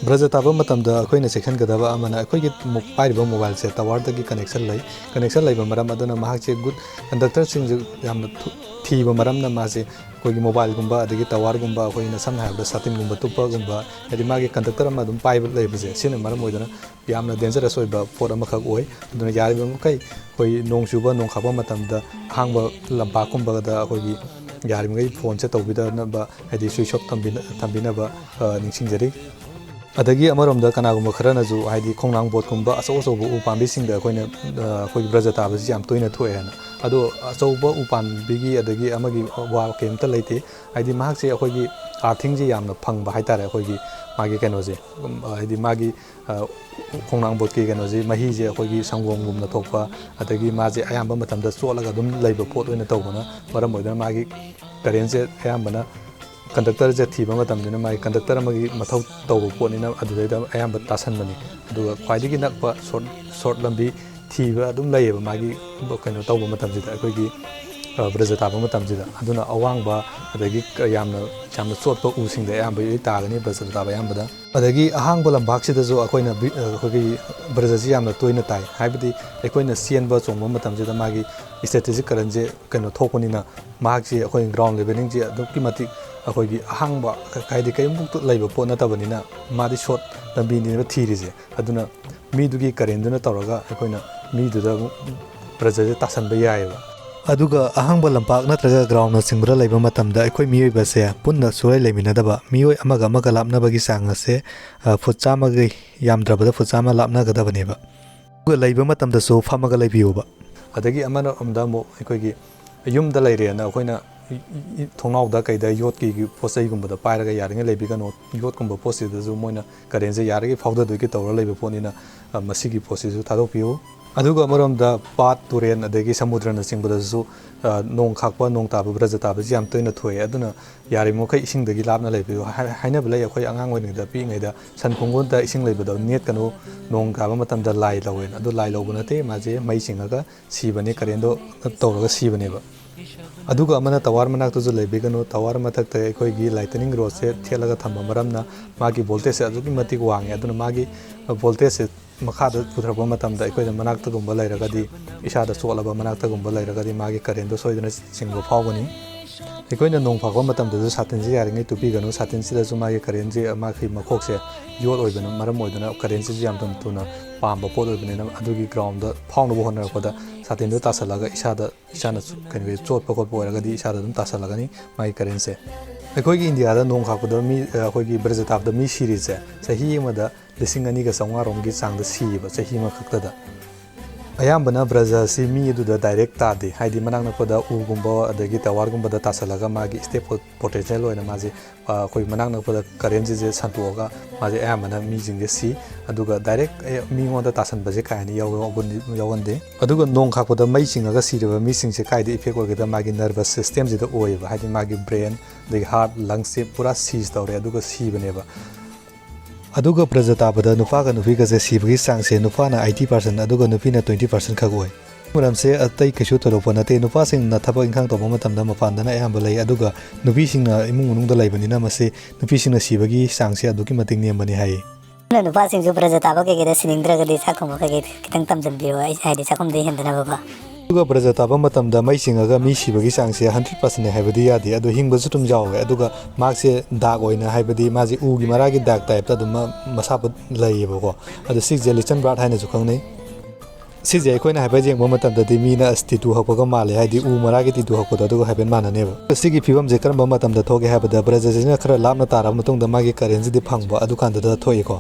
ꯕ꯭ꯔꯖ ꯇꯥꯕ ꯃꯇꯝꯗ ꯑꯩꯈꯣꯏꯅ ꯆꯦꯛꯁꯤꯟꯒꯗꯕ ꯑꯃꯅ, ꯑꯩꯈꯣꯏꯒꯤ ꯃꯣ-, ꯄꯥꯏꯔꯤꯕ ꯃꯣꯕꯥꯏꯜꯁꯦ ꯇꯋꯥꯔꯗꯒꯤ ꯀꯅꯦꯛꯁꯟ ꯂꯩ꯫ ꯀꯅꯦꯛꯁꯟ ꯂꯩꯕ ꯃꯔꯝ ꯑꯗꯨꯅ ꯃꯍꯥꯛꯁꯦ ꯒꯨꯗ ꯀꯟꯗꯛꯇꯔꯁꯤꯡꯁꯦ ꯌꯥꯝꯅ ꯊꯨ-, ꯊꯤꯕ ꯃꯔꯝꯅ ꯃꯥꯁꯦ ꯑꯩꯈꯣꯏꯒꯤ ꯃꯣꯕꯥꯏꯜꯒꯨꯝꯕ ꯑꯗꯒꯤ ꯇꯋꯥꯔꯒꯨꯝꯕ, ꯑꯩꯈꯣꯏꯅ ꯁꯝꯅ ꯍꯥꯏꯔꯕꯗ ꯁꯥꯇꯤꯟꯒꯨꯝꯕ ꯇꯨꯞꯄꯒꯨꯝꯕ, ꯍꯥꯏꯗꯤ ꯃꯥꯒꯤ ꯀꯟꯗꯛꯇꯔ ꯑꯃ ꯑꯗꯨꯝ ꯄꯥꯏꯕ ꯂꯩꯕꯁꯦ, ꯁꯤꯅ ꯃꯔꯝ ꯑꯣꯏꯗꯨꯅ ꯌꯥꯝꯅ ꯗꯦꯟꯖꯔꯁ ꯑꯣꯏꯕ ꯄꯣꯠ ꯑꯃꯈꯛ ꯑꯣꯏ꯫ ꯑꯗꯨꯅ ꯌꯥꯔꯤꯕ ꯃꯈꯩ ꯑꯩꯈꯣꯏ ꯅꯣꯡ ꯆꯨꯕ, ꯅꯣꯡ ꯈꯥꯛꯄ ꯃꯇꯝꯗ ꯑꯍꯥꯡꯕ ꯂꯝꯄꯥꯛꯀꯨꯝꯕꯗ ꯑꯩꯈꯣꯏꯒꯤ ꯌꯥꯔꯤꯕꯃꯈꯩ ꯐꯣꯟꯁꯦ ꯇꯧꯕꯤꯗꯅꯕ, ꯍꯥꯏꯗꯤ ꯁ꯭ꯋꯤꯆ ꯑꯣꯐ ꯊꯝꯕꯤꯅ-, ꯊꯝꯕꯤꯅꯕ, ꯑ, ꯅꯤꯡꯁꯤꯡꯖꯔꯤ꯫ ꯑꯗꯒꯤ ꯑꯃꯔꯣꯝꯗ ꯀꯅꯥꯒꯨꯝꯕ ꯈꯔꯅꯁꯨ, ꯍꯥꯏꯗꯤ ꯈꯣꯡꯅꯥꯡ ꯕꯣꯠꯀꯨꯝꯕ ꯑꯆꯧ ꯑꯆꯧꯕ ꯎ ꯄꯥꯝꯕꯤꯁꯤꯡꯗ ꯑꯩꯈꯣꯏꯅ, ꯑ, ꯑꯩꯈꯣꯏꯒꯤ ꯕ꯭ꯔꯖ ꯇꯥꯕꯁꯤ ꯌꯥꯝ ꯇꯣꯏꯅ ꯊꯣꯛꯑꯦ ꯍꯥꯏꯅ꯫ ꯑꯗꯣ ꯑꯆꯧꯕ ꯎ ꯄꯥꯝꯕꯤꯒꯤ ꯑꯗꯒꯤ ꯑꯃꯒꯤ ꯋꯥ ꯀꯩꯝꯇ ꯂꯩꯇꯦ꯫ ꯍꯥꯏꯗꯤ ꯃꯍꯥꯛꯁꯦ ꯑꯩꯈꯣꯏꯒꯤ ꯑꯥꯔꯊꯤꯡꯁꯦ ꯌꯥꯝꯅ ꯐꯪꯕ ꯍꯥꯏꯇꯥꯔꯦ꯫ ꯑꯩꯈꯣꯏꯒꯤ ꯃꯥꯒꯤ ꯀꯩꯅꯣꯁꯦ, ꯎꯝ, ꯍꯥꯏꯗꯤ ꯃꯥꯒꯤ, ꯑ, ꯈꯣꯡꯅꯥꯡ ꯕꯣꯠꯀꯤ ꯀꯩꯅꯣꯁꯦ, ꯃꯍꯤꯁꯦ ꯑꯩꯈꯣꯏꯒꯤ ꯁꯪꯒꯣꯝꯒꯨꯝꯅ ꯊꯣꯛꯄ, ꯑꯗꯒꯤ ꯃꯥꯁꯦ ꯑꯌꯥꯝꯕ ꯃꯇꯝꯗ ꯆꯣꯠꯂꯒ ꯑꯗꯨꯝ ꯂꯩꯕ ꯄꯣꯠ ꯑꯣꯏꯅ ꯇꯧꯕꯅ ꯃꯔꯝ ꯑꯣꯏꯗꯨꯅ ꯃꯥꯒꯤ ꯀꯔꯦꯟꯁꯦ ꯑꯌꯥꯝꯕꯅ ꯀꯟꯗꯛꯇꯔꯁꯦ ꯊꯤꯕ ꯃꯇꯝꯗꯅ ꯃꯥꯒꯤ ꯀꯟꯗꯛꯇꯔ ꯑꯃꯒꯤ ꯃꯊꯧ ꯇꯧꯕ ꯄꯣꯠꯅꯤꯅ ꯑꯗꯨꯗꯩꯗ ꯑꯌꯥꯝꯕ ꯇꯥꯁꯟꯕꯅꯤ꯫ ꯑꯗꯨꯒ ꯈ꯭ꯋꯥꯏꯗꯒꯤ ꯅꯛꯄ ꯁꯣꯔꯠ ꯁꯣꯔꯠ ꯂꯝꯕꯤ ꯊꯤꯕ ꯑꯗꯨꯝ ꯂꯩꯌꯦꯕ ꯃꯥꯒꯤ ꯀꯩꯅꯣ ꯇꯧꯕ ꯃꯇꯝꯁꯤꯗ, ꯑꯩꯈꯣꯏꯒꯤ ꯕ꯭ꯔꯖ ꯇꯥꯕ ꯃꯇꯝꯁꯤꯗ꯫ ꯑꯗꯨꯅ ꯑꯋꯥꯡꯕ, ꯑꯗꯒꯤ ꯌꯥꯝꯅ ꯌꯥꯝꯅ ꯆꯣꯠꯄ ꯎꯁꯤꯡꯗ ꯑꯌꯥꯝꯕ ꯂꯣꯏ ꯇꯥꯒꯅꯤ ꯕ꯭ꯔꯖ ꯇꯥꯕ ꯑꯌꯥꯝꯕꯗ꯫ ꯑꯗꯒꯤ ꯑꯍꯥꯡꯕ ꯂꯝꯄꯥꯛꯁꯤꯗꯁꯨ ꯑꯩꯈꯣꯏꯅ ꯑꯩꯈꯣꯏꯒꯤ ꯕ꯭ꯔꯖꯁꯤ ꯌꯥꯝꯅ ꯇꯣꯏꯅ ꯇꯥꯏ꯫ ꯍꯥꯏꯕꯗꯤ ꯑꯩꯈꯣꯏꯅ ꯆꯦꯟꯕ ꯆꯣꯡꯕ ꯃꯇꯝꯁꯤꯗ ꯃꯥꯒꯤ ꯏꯁꯇꯦꯇꯤꯛ ꯀꯔꯦꯟꯁꯦ ꯀꯩꯅꯣ ꯊꯣꯛꯄꯅꯤꯅ, ꯃꯍꯥꯛꯁꯤ ꯑꯩꯈꯣꯏ ꯒ꯭ꯔꯥꯎꯟ ꯂꯦꯚꯦꯂꯤꯡꯁꯦ ꯑꯗꯨꯛꯀꯤ ꯃꯇꯤꯛ ꯑꯩꯈꯣꯏꯒꯤ ꯑꯍꯥꯡꯕ, ꯍꯥꯏꯗꯤ ꯀꯔꯤꯝꯐꯥꯎ ꯂꯩꯕ ꯄꯣꯠ ꯅꯠꯇꯕꯅꯤꯅ, ꯃꯥꯗꯤ ꯁꯣꯔꯠ ꯂꯝꯕꯤꯅꯦꯕ ꯊꯤꯔꯤꯁꯦ꯫ ꯑꯗꯨꯅ ꯃꯤꯗꯨꯒꯤ ꯀꯔꯦꯟꯗꯨꯅ ꯇꯧꯔꯒ ꯑꯩꯈꯣꯏꯅ ꯃꯤꯗꯨꯗ ꯑꯃꯨꯛ ꯄ꯭ꯔꯦꯖꯔꯁꯦ ꯇꯥꯁꯟꯕ ꯌꯥꯏꯑꯕ꯫ ꯑꯗꯨꯒ ꯑꯍꯥꯡꯕ ꯂꯝꯄꯥꯛ ꯅꯠꯇ꯭ꯔꯒ ꯒ꯭ꯔꯥꯎꯟꯅꯆꯤꯡꯕꯗ ꯂꯩꯕ ꯃꯇꯝꯗ ꯑꯩꯈꯣꯏ ꯃꯤꯑꯣꯏꯕꯁꯦ ꯄꯨꯟꯅ ꯁꯨꯡꯂꯩ ꯂꯩꯃꯤꯟꯅꯗꯕ, ꯃꯤꯑꯣꯏ ꯑꯃꯒ ꯑꯃꯒ ꯂꯥꯞꯅꯕꯒꯤ ꯆꯥꯡ ꯑꯁꯦ, ꯑ, ꯐꯨꯠ ꯆꯥꯝꯃꯒꯤ ꯌꯥꯝꯗ꯭ꯔꯕꯗ ꯐꯨꯠ ꯆꯥꯝꯃ ꯂꯥꯞꯅꯒꯗꯕꯅꯦꯕ꯫ ꯑꯗꯨꯒ ꯂꯩꯕ ꯃꯇꯝꯗꯁꯨ ꯐꯝꯃꯒ ꯂꯩꯕꯤꯌꯣꯕ꯫ ꯑꯗꯒꯤ ꯑꯃꯔꯣꯝꯗ ꯑꯃꯨꯛ ꯑꯩꯈꯣꯏꯒꯤ ꯌꯨꯝꯗ ꯂꯩꯔꯦꯅ ꯑꯩꯈꯣꯏꯅ ꯏ-, ꯏ-, ꯊꯣꯡꯅꯥꯎꯗ ꯀꯩꯗ ꯌꯣꯠꯀꯤ ꯄꯣꯠ ꯆꯩꯒꯨꯝꯕꯗ ꯄꯥꯏꯔꯒ ꯌꯥꯔꯤꯉꯩ ꯂꯩꯕꯤꯒꯅꯨ꯫ ꯌꯣꯠꯀꯨꯝꯕ ꯄꯣꯠꯁꯤꯗꯁꯨ ꯃꯣꯏꯅ ꯀꯔꯦꯟꯁꯦ ꯌꯥꯔꯤꯉꯩ ꯐꯥꯎꯗꯗꯣꯏꯒꯤ ꯇꯧꯔ ꯂꯩꯕ ꯄꯣꯠꯅꯤꯅ, ꯑ, ꯃꯁꯤꯒꯤ ꯄꯣꯠꯁꯤꯁꯨ ꯊꯥꯗꯣꯛꯄꯤꯌꯨ꯫ ꯑꯗꯨꯒ ꯑꯃꯔꯣꯝꯗ ꯄꯥꯠ, ꯇꯨꯔꯦꯟ, ꯑꯗꯒꯤ ꯁꯃꯨꯗ꯭ꯔꯅꯆꯤꯡꯕꯗꯁꯨ, ꯑ, ꯅꯣꯡ ꯈꯥꯛꯄ, ꯅꯣꯡ ꯇꯥꯕ, ꯕ꯭ꯔꯖ ꯇꯥꯕꯁꯤ ꯌꯥꯝ ꯇꯣꯏꯅ ꯊꯣꯛꯑꯦ꯫ ꯑꯗꯨꯅ ꯌꯥꯔꯤꯕꯃꯈꯩ ꯏꯁꯤꯡꯗꯒꯤ ꯂꯥꯞꯅ ꯂꯩꯕꯤꯌꯨ꯫ ꯍꯥꯏ-, ꯍꯥꯏꯅꯕ ꯂꯩ, ꯑꯩꯈꯣꯏ ꯑꯉꯥꯡ ꯑꯣꯏꯔꯤꯉꯩꯗ, ꯄꯤꯛꯏꯉꯩꯗ ꯁꯟ ꯈꯣꯡꯒꯣꯟꯗ ꯏꯁꯤꯡ ꯂꯩꯕꯗꯣ ꯅꯦꯠꯀꯅꯨ, ꯅꯣꯡ ꯇꯥꯕ ꯃꯇꯝꯗ ꯂꯥꯏ ꯂꯧꯋꯦꯅ꯫ ꯑꯗꯨ ꯂꯥꯏ ꯂꯧꯕ ꯅꯠꯇꯦ, ꯃꯥꯁꯦ ꯃꯩ ꯆꯤꯡꯉꯒ ꯁꯤꯕꯅꯦ, ꯀꯔꯦꯟꯗꯣ ꯇꯧꯔꯒ ꯁꯤꯕꯅꯦꯕ꯫ ꯑꯗꯨꯒ ꯑꯃꯅ ꯇꯋꯥꯔ ꯃꯅꯥꯛꯇꯁꯨ ꯂꯩꯕꯤꯒꯅꯨ꯫ ꯇꯋꯥꯔ ꯃꯊꯛꯇ ꯑꯩꯈꯣꯏꯒꯤ ꯂꯥꯏꯇꯅꯤꯡ ꯔꯣꯗꯁꯦ ꯊꯦꯠꯂꯒ ꯊꯝꯕ ꯃꯔꯝꯅ ꯃꯥꯒꯤ ꯚꯣꯜꯇꯦꯖꯁꯦ ꯑꯗꯨꯛꯀꯤ ꯃꯇꯤꯛ ꯋꯥꯡꯉꯦ꯫ ꯑꯗꯨꯅ ꯃꯥꯒꯤ ꯚꯣꯜꯇꯦꯖꯁꯦ ꯃꯈꯥꯗ ꯄꯨꯊꯔꯛꯄ ꯃꯇꯝꯗ ꯑꯩꯈꯣꯏꯅ ꯃꯅꯥꯛꯇꯒꯨꯝꯕ ꯂꯩꯔꯒꯗꯤ, ꯏꯁꯥꯗ ꯆꯣꯠꯂꯕ ꯃꯅꯥꯛꯇꯒꯨꯝꯕ ꯂꯩꯔꯒꯗꯤ, ꯃꯥꯒꯤ ꯀꯔꯦꯟꯗꯣ ꯁꯣꯏꯗꯅ ꯆꯤꯡꯕ ꯐꯥꯎꯒꯅꯤ꯫ ꯑꯩꯈꯣꯏꯅ ꯅꯣꯡ ꯐꯥꯎꯕ ꯃꯇꯝꯗꯁꯨ ꯁꯥꯇꯤꯟꯁꯦ ꯌꯥꯔꯤꯉꯩ ꯇꯨꯞꯄꯤꯒꯅꯨ꯫ ꯁꯥꯇꯤꯟꯁꯤꯗꯁꯨ ꯃꯥꯒꯤ ꯀꯔꯦꯟꯁꯦ, ꯃꯥꯒꯤ ꯃꯈꯣꯛꯁꯦ ꯌꯣꯠ ꯑꯣꯏꯕꯅ ꯃꯔꯝ ꯑꯣꯏꯗꯨꯅ ꯀꯔꯦꯟꯁꯤꯁꯨ ꯌꯥꯝ ꯊꯨꯅ ꯊꯨꯅ ꯄꯥꯝꯕ ꯄꯣꯠ ꯑꯣꯏꯕꯅꯤꯅ, ꯑꯗꯨꯒꯤ ꯒ꯭ꯔꯥꯎꯟꯗ ꯐꯥꯎꯅꯕ ꯍꯣꯠꯅꯔꯛꯄꯗ ꯁꯥꯇꯤꯟꯗꯣ ꯇꯥꯁꯜꯂꯒ ꯏꯁꯥꯗ, ꯏꯁꯥꯅ ꯀꯩꯅꯣꯒꯤ ꯆꯣꯠꯄ ꯈꯣꯠꯄ ꯑꯣꯏꯔꯒꯗꯤ ꯏꯁꯥꯗ ꯑꯗꯨꯝ ꯇꯥꯁꯜꯂꯒꯅꯤ ꯃꯥꯒꯤ ꯀꯔꯦꯟꯁꯦ꯫ ꯑꯩꯈꯣꯏꯒꯤ ꯏꯟꯗꯤꯌꯥꯗ ꯅꯣꯡ ꯈꯥꯛꯄꯗ ꯃꯤ, ꯑꯩꯈꯣꯏꯒꯤ ꯕ꯭ꯔꯖ ꯇꯥꯕꯗ ꯃꯤ ꯁꯤꯔꯤꯁꯦ ꯆꯍꯤ ꯑꯃꯗ ꯂꯤꯁꯤꯡ ꯑꯅꯤꯒ ꯆꯥꯝꯃꯉꯥ ꯔꯣꯝꯒꯤ ꯆꯥꯡꯗ ꯁꯤꯌꯦꯕ, ꯆꯍꯤ ꯑꯃꯈꯛꯇꯗ꯫ ꯑꯌꯥꯝꯕꯅ ꯕ꯭ꯔꯖ ꯑꯁꯤ ꯃꯤ ꯑꯗꯨꯗ ꯗꯥꯏꯔꯦꯛ ꯇꯥꯗꯦ, ꯍꯥꯏꯗꯤ ꯃꯅꯥꯛ ꯅꯛꯄꯗ ꯎꯒꯨꯝꯕ ꯑꯗꯒꯤ ꯇꯋꯥꯔꯒꯨꯝꯕꯗ ꯇꯥꯁꯜꯂꯒ ꯃꯥꯒꯤ ꯁ꯭ꯇꯦꯞ ꯄꯣꯇꯦꯟꯁꯤꯌꯦꯜ ꯑꯣꯏꯅ ꯃꯥꯁꯦ, ꯑ, ꯑꯩꯈꯣꯏ ꯃꯅꯥꯛ ꯅꯛꯄꯗ ꯀꯔꯦꯟꯁꯤꯁꯦ ꯁꯟꯗꯣꯛꯑꯒ ꯃꯥꯁꯦ ꯑꯌꯥꯝꯕꯅ ꯃꯤꯁꯤꯡꯁꯦ ꯁꯤ꯫ ꯑꯗꯨꯒ ꯗꯥꯏꯔꯦꯛ, ꯑꯦ, ꯃꯤꯉꯣꯟꯗ ꯇꯥꯁꯟꯕꯁꯦ ꯀꯥ ꯍꯦꯟꯅ ꯌꯥꯎ-, ꯌꯥꯎꯒꯟꯗꯦ꯫ ꯑꯗꯨꯒ ꯅꯣꯡ ꯈꯥꯛꯄꯗ ꯃꯩ ꯆꯤꯡꯉꯒ ꯁꯤꯔꯕ ꯃꯤꯁꯤꯡꯁꯦ ꯀꯥꯏꯗ ꯏꯐꯦꯛ ꯑꯣꯏꯒꯦꯗ ꯃꯥꯒꯤ ꯅꯔꯚꯁ ꯁꯤꯁꯇꯦꯝꯁꯤꯗ ꯑꯣꯏꯌꯦꯕ, ꯍꯥꯏꯗꯤ ꯃꯥꯒꯤ ꯕ꯭ꯔꯦꯟ ꯑꯗꯒꯤ ꯍꯥꯔꯠ, ꯂꯪꯁꯁꯦ ꯄꯨꯔꯥ ꯁꯤꯖ ꯇꯧꯔꯦ ꯑꯗꯨꯒ ꯁꯤꯕꯅꯦꯕ꯫ ꯑꯗꯨꯒ ꯕ꯭ꯔꯖ ꯇꯥꯕꯗ ꯅꯨꯄꯥꯒ ꯅꯨꯄꯤꯒꯁꯦ ꯁꯤꯕꯒꯤ ꯆꯥꯡꯁꯦ ꯅꯨꯄꯥꯅ ꯑꯩꯠꯇꯤ ꯄꯥꯔꯁꯦꯟ ꯑꯗꯨꯒ ꯅꯨꯄꯤꯅ ꯇ꯭ꯋꯦꯟꯇꯤ ꯄꯥꯔꯁꯦꯟ ꯈꯛ ꯑꯣꯏ꯫ ꯃꯔꯝꯁꯦ ꯑꯇꯩ ꯀꯩꯁꯨ ꯊꯣꯏꯗꯣꯛꯄ ꯅꯠꯇꯦ, ꯅꯨꯄꯥꯁꯤꯡꯅ ꯊꯕꯛ ꯏꯪꯈꯥꯡ ꯇꯧꯕ ꯃꯇꯝꯗ ꯃꯄꯥꯟꯗꯅ ꯑꯌꯥꯝꯕ ꯂꯩ, ꯑꯗꯨꯒ ꯅꯨꯄꯤꯁꯤꯡꯅ ꯏꯃꯨꯡ ꯃꯅꯨꯡꯗ ꯂꯩꯕꯅꯤꯅ ꯃꯁꯤ ꯅꯨꯄꯤꯁꯤꯡꯅ ꯁꯤꯕꯒꯤ ꯆꯥꯡꯁꯦ ꯑꯗꯨꯛꯀꯤ ꯃꯇꯤꯛ ꯅꯦꯝꯕꯅꯤ ꯍꯥꯏ꯫ ꯑꯗꯨꯅ ꯅꯨꯄꯥꯁꯤꯡꯁꯨ ꯕ꯭ꯔꯖ ꯇꯥꯕ ꯀꯩꯀꯩꯗ ꯁꯤꯅꯤꯡꯗ꯭ꯔꯒꯗꯤ ꯆꯥꯛ ꯊꯣꯡꯕ ꯀꯩꯀꯩ ꯈꯤꯇꯪ ꯇꯝꯁꯤꯟꯕꯤꯌꯣ, ꯑꯩ ꯍꯥꯏꯗꯤ ꯆꯥꯛꯈꯨꯝꯗ ꯍꯦꯟꯗꯅꯕꯀꯣ꯫ ꯑꯗꯨꯒ ꯕ꯭ꯔꯖ ꯇꯥꯕ ꯃꯇꯝꯗ ꯃꯩ ꯆꯤꯡꯉꯒ ꯃꯤ ꯁꯤꯕꯒꯤ ꯆꯥꯡꯁꯦ ꯍꯟꯗ꯭ꯔꯦꯠ ꯄꯥꯔꯁꯦꯟꯅꯦ ꯍꯥꯏꯕꯗꯤ ꯌꯥꯗꯦ, ꯑꯗꯣ ꯍꯤꯡꯕꯁꯨ ꯑꯗꯨꯝ ꯌꯥꯎꯋꯦ꯫ ꯑꯗꯨꯒ ꯃꯥꯁꯦ ꯗꯥꯛ ꯑꯣꯏꯅ, ꯍꯥꯏꯕꯗꯤ ꯃꯥꯁꯦ ꯎꯒꯤ ꯃꯔꯥꯒꯤ ꯗꯥꯛ ꯇꯥꯏꯞꯇ ꯑꯗꯨꯝ ꯃ-, ꯃꯁꯥ ꯄꯨ-, ꯂꯩꯌꯦꯕꯀꯣ꯫ ꯑꯗꯣ ꯁꯤꯁꯦ ꯂꯤꯆꯟ ꯕ꯭ꯔꯥꯠ ꯍꯥꯏꯅꯁꯨ ꯈꯪꯅꯩ꯫ ꯁꯤꯁꯦ ꯑꯩꯈꯣꯏꯅ ꯍꯥꯏꯐꯦꯠ ꯌꯦꯡꯕ ꯃꯇꯝꯗꯗꯤ ꯃꯤꯅ ꯑꯁ ꯇꯤꯇꯨ ꯍꯛꯄꯒ ꯃꯥꯜꯂꯦ, ꯍꯥꯏꯗꯤ ꯎ ꯃꯔꯥꯒꯤ ꯇꯤꯇꯨ ꯍꯛꯄꯗꯣ ꯑꯗꯨꯒ ꯍꯥꯏꯐꯦꯠ ꯃꯥꯟꯅꯅꯦꯕ꯫ ꯁꯤꯒꯤ ꯐꯤꯕꯝꯁꯦ ꯀꯔꯝꯕ ꯃꯇꯝꯗ ꯊꯣꯛꯒꯦ ꯍꯥꯏꯕꯗ ꯕ꯭ꯔꯖꯁꯤꯅ ꯈꯔ ꯂꯥꯞꯅ ꯇꯥꯔꯕ ꯃꯇꯨꯡꯗ ꯃꯥꯒꯤ ꯀꯔꯦꯟꯁꯤꯗꯤ ꯐꯪꯕ ꯑꯗꯨꯀꯥꯟꯗꯨꯗ ꯊꯣꯛꯏꯀꯣ꯫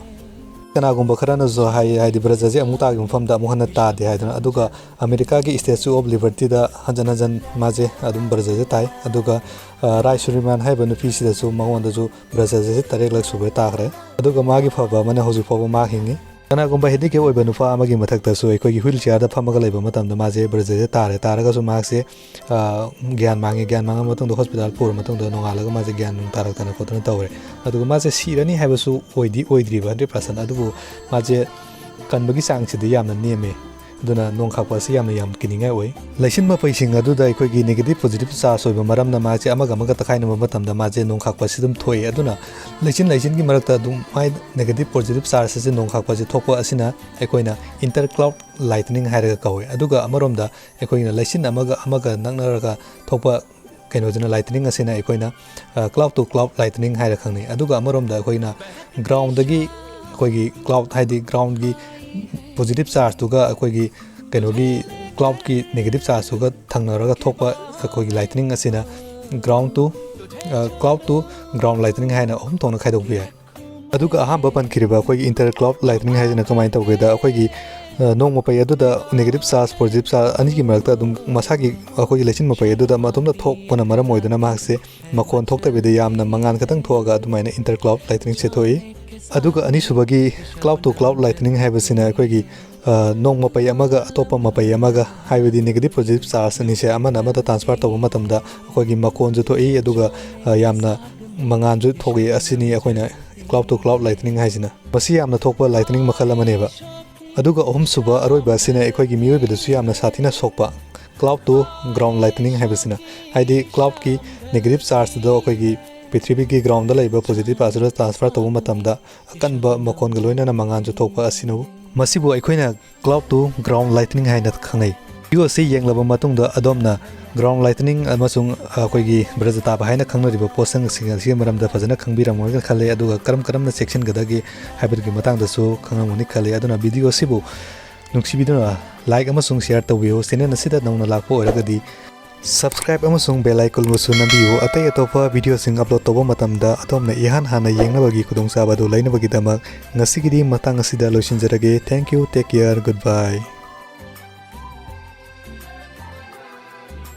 ꯀꯅꯥꯒꯨꯝꯕ ꯈꯔꯅꯁꯨ ꯍꯥꯏ, ꯍꯥꯏꯗꯤ ꯕ꯭ꯔꯖꯁꯦ ꯑꯃꯨꯛ ꯇꯥꯈꯤꯕ ꯃꯐꯝꯗ ꯑꯃꯨꯛ ꯍꯟꯅ ꯇꯥꯗꯦ ꯍꯥꯏꯗꯅ꯫ ꯑꯗꯨꯒ ꯑꯃꯦꯔꯤꯀꯥꯒꯤ Statue of Libertyꯗ ꯍꯟꯖꯟ ꯍꯟꯖꯟ ꯃꯥꯁꯦ ꯑꯗꯨꯝ ꯕ꯭ꯔꯖꯁꯦ ꯇꯥꯏ꯫ ꯑꯗꯨꯒ, ꯑ, ꯔꯥꯏ ꯁꯨꯔꯤꯃꯥꯟ ꯍꯥꯏꯔꯤꯕ ꯅꯨꯄꯤꯁꯤꯗꯁꯨ ꯃꯉꯣꯟꯗꯁꯨ ꯕ꯭ꯔꯖꯁꯦ ꯇꯔꯦꯠꯂꯛ ꯁꯨꯕ ꯇꯥꯈ꯭ꯔꯦ꯫ ꯑꯗꯨꯒ ꯃꯥꯒꯤ ꯐꯕ ꯑꯃꯅ ꯍꯧꯖꯤꯛ ꯐꯥꯎꯕ ꯃꯥ ꯍꯤꯡꯉꯤ꯫ ꯀꯅꯥꯒꯨꯝꯕ ꯍꯦꯟꯗꯤꯀꯦꯞ ꯑꯣꯏꯕ ꯅꯨꯄꯥ ꯑꯃꯒꯤ ꯃꯊꯛꯇꯁꯨ ꯑꯩꯈꯣꯏꯒꯤ ꯍ꯭ꯋꯤꯜ ꯆꯤꯌꯥꯔꯗ ꯐꯝꯃꯒ ꯂꯩꯕ ꯃꯇꯝꯗ ꯃꯥꯁꯦ ꯕ꯭ꯔꯖꯁꯦ ꯇꯥꯔꯦ꯫ ꯇꯥꯔꯒꯁꯨ ꯃꯍꯥꯛꯁꯦ, ꯑ, ꯒ꯭ꯌꯥꯟ ꯃꯥꯡꯉꯦ꯫ ꯒ꯭ꯌꯥꯟ ꯃꯥꯡꯉ ꯃꯇꯨꯡꯗ ꯍꯣꯁꯄꯤꯇꯥꯜ ꯄꯨꯔ ꯃꯇꯨꯡꯗ ꯅꯣꯡꯉꯥꯜꯂꯒ ꯃꯥꯁꯦ ꯒ꯭ꯌꯥꯟ ꯅꯨꯡ ꯇꯥꯔꯛꯇꯅ ꯈꯣꯠꯇꯅ ꯇꯧꯔꯦ꯫ ꯑꯗꯨꯒ ꯃꯥꯁꯦ ꯁꯤꯔꯅꯤ ꯍꯥꯏꯕꯁꯨ ꯑꯣꯏꯗꯤ ꯑꯣꯏꯗ꯭ꯔꯤꯕ ꯍꯟꯗ꯭ꯔꯦꯠ ꯄꯥꯔꯁꯦꯟ, ꯑꯗꯨꯕꯨ ꯃꯥꯁꯦ ꯀꯟꯕꯒꯤ ꯆꯥꯡꯁꯤꯗꯤ ꯌꯥꯝꯅ ꯅꯦꯝꯃꯦ꯫ ꯑꯗꯨꯅ ꯅꯣꯡ ꯈꯥꯛꯄ ꯑꯁꯤ ꯌꯥꯝꯅ ꯌꯥꯝ ꯀꯤꯅꯤꯡꯉꯥꯏ ꯑꯣꯏ꯫ ꯂꯩꯆꯤꯟ ꯃꯄꯩꯁꯤꯡ ꯑꯗꯨꯗ ꯑꯩꯈꯣꯏꯒꯤ ꯅꯦꯒꯦꯇꯤꯚ ꯄꯣꯖꯤꯇꯤꯚ ꯆꯥꯔꯖ ꯑꯣꯏꯕ ꯃꯔꯝꯅ ꯃꯥꯁꯦ ꯑꯃꯒ ꯑꯃꯒ ꯇꯛꯈꯥꯏꯅꯕ ꯃꯇꯝꯗ ꯃꯥꯁꯦ ꯅꯣꯡ ꯈꯥꯛꯄ ꯑꯁꯤ ꯑꯗꯨꯝ ꯊꯣꯛꯑꯦ꯫ ꯑꯗꯨꯅ ꯂꯩꯆꯤꯟ ꯂꯩꯆꯤꯟꯒꯤ ꯃꯔꯛꯇ ꯑꯗꯨꯝ ꯃꯥꯏ ꯅꯦꯒꯦꯇꯤꯚ ꯄꯣꯖꯤꯇꯤꯚ ꯆꯥꯔꯖ ꯑꯁꯤ ꯅꯣꯡ ꯈꯥꯛꯄ ꯑꯁꯤ ꯊꯣꯛꯄ ꯑꯁꯤꯅ ꯑꯩꯈꯣꯏꯅ ꯏꯟꯇꯔ ꯀ꯭ꯂꯥꯎꯗ ꯂꯥꯏꯇꯅꯤꯡ ꯍꯥꯏꯔꯒ ꯀꯧꯋꯦ꯫ ꯑꯗꯨꯒ ꯑꯃꯔꯣꯝꯗ ꯑꯩꯈꯣꯏꯅ ꯂꯩꯆꯤꯟ ꯑꯃꯒ ꯑꯃꯒ ꯅꯛꯅꯔꯒ ꯊꯣꯛꯄ ꯀꯩꯅꯣꯁꯤꯅ, ꯂꯥꯏꯇꯅꯤꯡ ꯑꯁꯤꯅ ꯑꯩꯈꯣꯏꯅ, ꯑ, cloud to cloud lightning ꯍꯥꯏꯔ ꯈꯪꯅꯩ꯫ ꯑꯗꯨꯒ ꯑꯃꯔꯣꯝꯗ ꯑꯩꯈꯣꯏꯅ ꯒ꯭ꯔꯥꯎꯟꯗꯒꯤ ꯑꯩꯈꯣꯏꯒꯤ ꯀ꯭ꯂꯥꯎꯗ, ꯍꯥꯏꯗꯤ ꯒ꯭ꯔꯥꯎꯟꯒꯤ ꯄꯣꯖꯤꯇꯤꯚ ꯆꯥꯔꯖꯇꯨꯒ ꯑꯩꯈꯣꯏꯒꯤ ꯀꯩꯅꯣꯒꯤ ꯀ꯭ꯂꯥꯎꯗꯀꯤ ꯅꯦꯒꯦꯇꯤꯚ ꯆꯥꯔꯖꯇꯨꯒ ꯊꯪꯅꯔꯒ ꯊꯣꯛꯄ ꯑꯩꯈꯣꯏꯒꯤ ꯂꯥꯏꯇꯅꯤꯡ ꯑꯁꯤꯅ ground to, ꯑ, cloud to ground lightning ꯍꯥꯏꯅ ꯑꯍꯨꯝ ꯊꯣꯛꯅ ꯈꯥꯏꯗꯣꯛꯄ ꯌꯥꯏ꯫ ꯑꯗꯨꯒ ꯑꯍꯥꯟꯕ ꯄꯟꯈꯤꯕ ꯑꯩꯈꯣꯏꯒꯤ inter cloud lightning ꯍꯥꯏꯁꯤꯅ ꯀꯃꯥꯏꯅ ꯇꯧꯒꯦꯗ, ꯑꯩꯈꯣꯏꯒꯤ ꯅꯣꯡ ꯃꯄꯩ ꯑꯗꯨꯗ negative charge positive charge ꯑꯅꯤꯒꯤ ꯃꯔꯛꯇ ꯑꯗꯨꯝ ꯃꯁꯥꯒꯤ ꯑꯩꯈꯣꯏꯒꯤ ꯂꯩꯆꯤꯟ ꯃꯄꯩ ꯑꯗꯨꯗ ꯃꯇꯣꯝꯇ ꯊꯣꯛꯄꯅ ꯃꯔꯝ ꯑꯣꯏꯗꯨꯅ ꯃꯍꯥꯛꯁꯦ ꯃꯈꯣꯟ ꯊꯣꯛꯇꯕꯤꯗ ꯌꯥꯝꯅ ꯃꯉꯥꯜ ꯈꯛꯇꯪ ꯊꯣꯛꯑꯒ ꯑꯗꯨꯃꯥꯏꯅ inter cloud lightning ꯁꯦ ꯊꯣꯛꯏ꯫ ꯑꯗꯨꯒ ꯑꯅꯤꯁꯨꯕꯒꯤ cloud to cloud lightning ꯍꯥꯏꯕꯁꯤꯅ ꯑꯩꯈꯣꯏꯒꯤ ꯅꯣꯡ ꯃꯄꯩ ꯑꯃꯒ ꯑꯇꯣꯞꯄ ꯃꯄꯩ ꯑꯃꯒ, ꯍꯥꯏꯕꯗꯤ negative positive charge ꯑꯅꯤꯁꯦ ꯑꯃꯅ ꯑꯃꯗ transfer ꯇꯧꯕ ꯃꯇꯝꯗ ꯑꯩꯈꯣꯏꯒꯤ ꯃꯈꯣꯟꯁꯨ ꯊꯣꯛꯏ, ꯑꯗꯨꯒ ꯌꯥꯝꯅ ꯃꯉꯥꯜꯁꯨ ꯊꯣꯛꯏ꯫ ꯑꯁꯤꯅꯤ ꯑꯩꯈꯣꯏꯅ cloud to cloud lightning ꯍꯥꯏꯁꯤꯅ꯫ ꯃꯁꯤ ꯌꯥꯝꯅ ꯊꯣꯛꯄ lightning ꯃꯈꯜ ꯑꯃꯅꯦꯕ꯫ ꯑꯗꯨꯒ ꯑꯍꯨꯝꯁꯨꯕ ꯑꯔꯣꯏꯕ ꯑꯁꯤꯅ ꯑꯩꯈꯣꯏꯒꯤ ꯃꯤꯑꯣꯏꯕꯗꯁꯨ ꯌꯥꯝꯅ ꯁꯥꯊꯤꯅ ꯁꯣꯛꯄ cloud to ground lightning ꯍꯥꯏꯕꯁꯤꯅ, ꯍꯥꯏꯗꯤ cloudꯀꯤ negative charge ꯑꯗꯣ ꯑꯩꯈꯣꯏꯒꯤ ꯄ꯭ꯔꯤꯊꯤꯕꯤꯒꯤ groundꯗ ꯂꯩꯕ positive charge ꯑꯗꯨꯗ transfer ꯇꯧꯕ ꯃꯇꯝꯗ ꯑꯀꯟꯕ ꯃꯈꯣꯟꯒ ꯂꯣꯏꯅꯅ ꯃꯉꯥꯜꯁꯨ ꯊꯣꯛꯄ ꯑꯁꯤꯅꯕꯨ꯫ ꯃꯁꯤꯕꯨ ꯑꯩꯈꯣꯏꯅ cloud to ground lightning ꯍꯥꯏꯅ ꯈꯪꯅꯩ꯫ Video ꯑꯁꯤ ꯌꯦꯡꯂꯕ ꯃꯇꯨꯡꯗ ꯑꯗꯣꯝꯅ ground lightning ꯑꯃꯁꯨꯡ ꯑꯩꯈꯣꯏꯒꯤ ꯕ꯭ꯔꯖꯇꯥꯕ ꯍꯥꯏꯅ ꯈꯪꯅꯔꯤꯕ ꯄꯣꯠꯁꯛꯁꯤꯡ ꯑꯁꯤꯒꯤ ꯃꯔꯝꯗ ꯐꯖꯅ ꯈꯪꯕꯤꯔꯝꯃꯣꯏꯅ ꯈꯜꯂꯦ, ꯑꯗꯨꯒ ꯀꯔꯝ ꯀꯔꯝꯅ ꯆꯦꯛꯁꯤꯟꯒꯗꯒꯦ ꯍꯥꯏꯕꯗꯨꯒꯤ ꯃꯇꯥꯡꯗꯁꯨ ꯈꯪꯂꯝꯒꯅꯤ ꯈꯜꯂꯤ꯫ ꯑꯗꯨꯅ video ꯑꯁꯤꯕꯨ ꯅꯨꯡꯁꯤꯕꯤꯗꯨꯅ like ꯑꯃꯁꯨꯡ share ꯇꯧꯕꯤꯌꯨ꯫ Channel ꯑꯁꯤꯗ ꯅꯧꯅ ꯂꯥꯛꯄ ꯑꯣꯏꯔꯒꯗꯤ subscribe ꯑꯃꯁꯨꯡ bell iconꯕꯨꯁꯨ ꯅꯝꯕꯤꯌꯨ꯫ ꯑꯇꯩ ꯑꯇꯣꯞꯄ videoꯁꯤꯡ upload ꯇꯧꯕ ꯃꯇꯝꯗ ꯑꯗꯣꯝꯅ ꯏꯍꯥꯟ ꯍꯥꯟꯅ ꯌꯦꯡꯅꯕꯒꯤ ꯈꯨꯗꯣꯡꯆꯥꯕ ꯑꯗꯨ ꯂꯩꯅꯕꯒꯤꯗꯃꯛ ꯉꯁꯤꯒꯤꯗꯤ ꯃꯇꯥꯡ ꯑꯁꯤꯗ ꯂꯣꯏꯁꯤꯟꯖꯔꯒꯦ꯫ Thank you, take care, goodbye꯫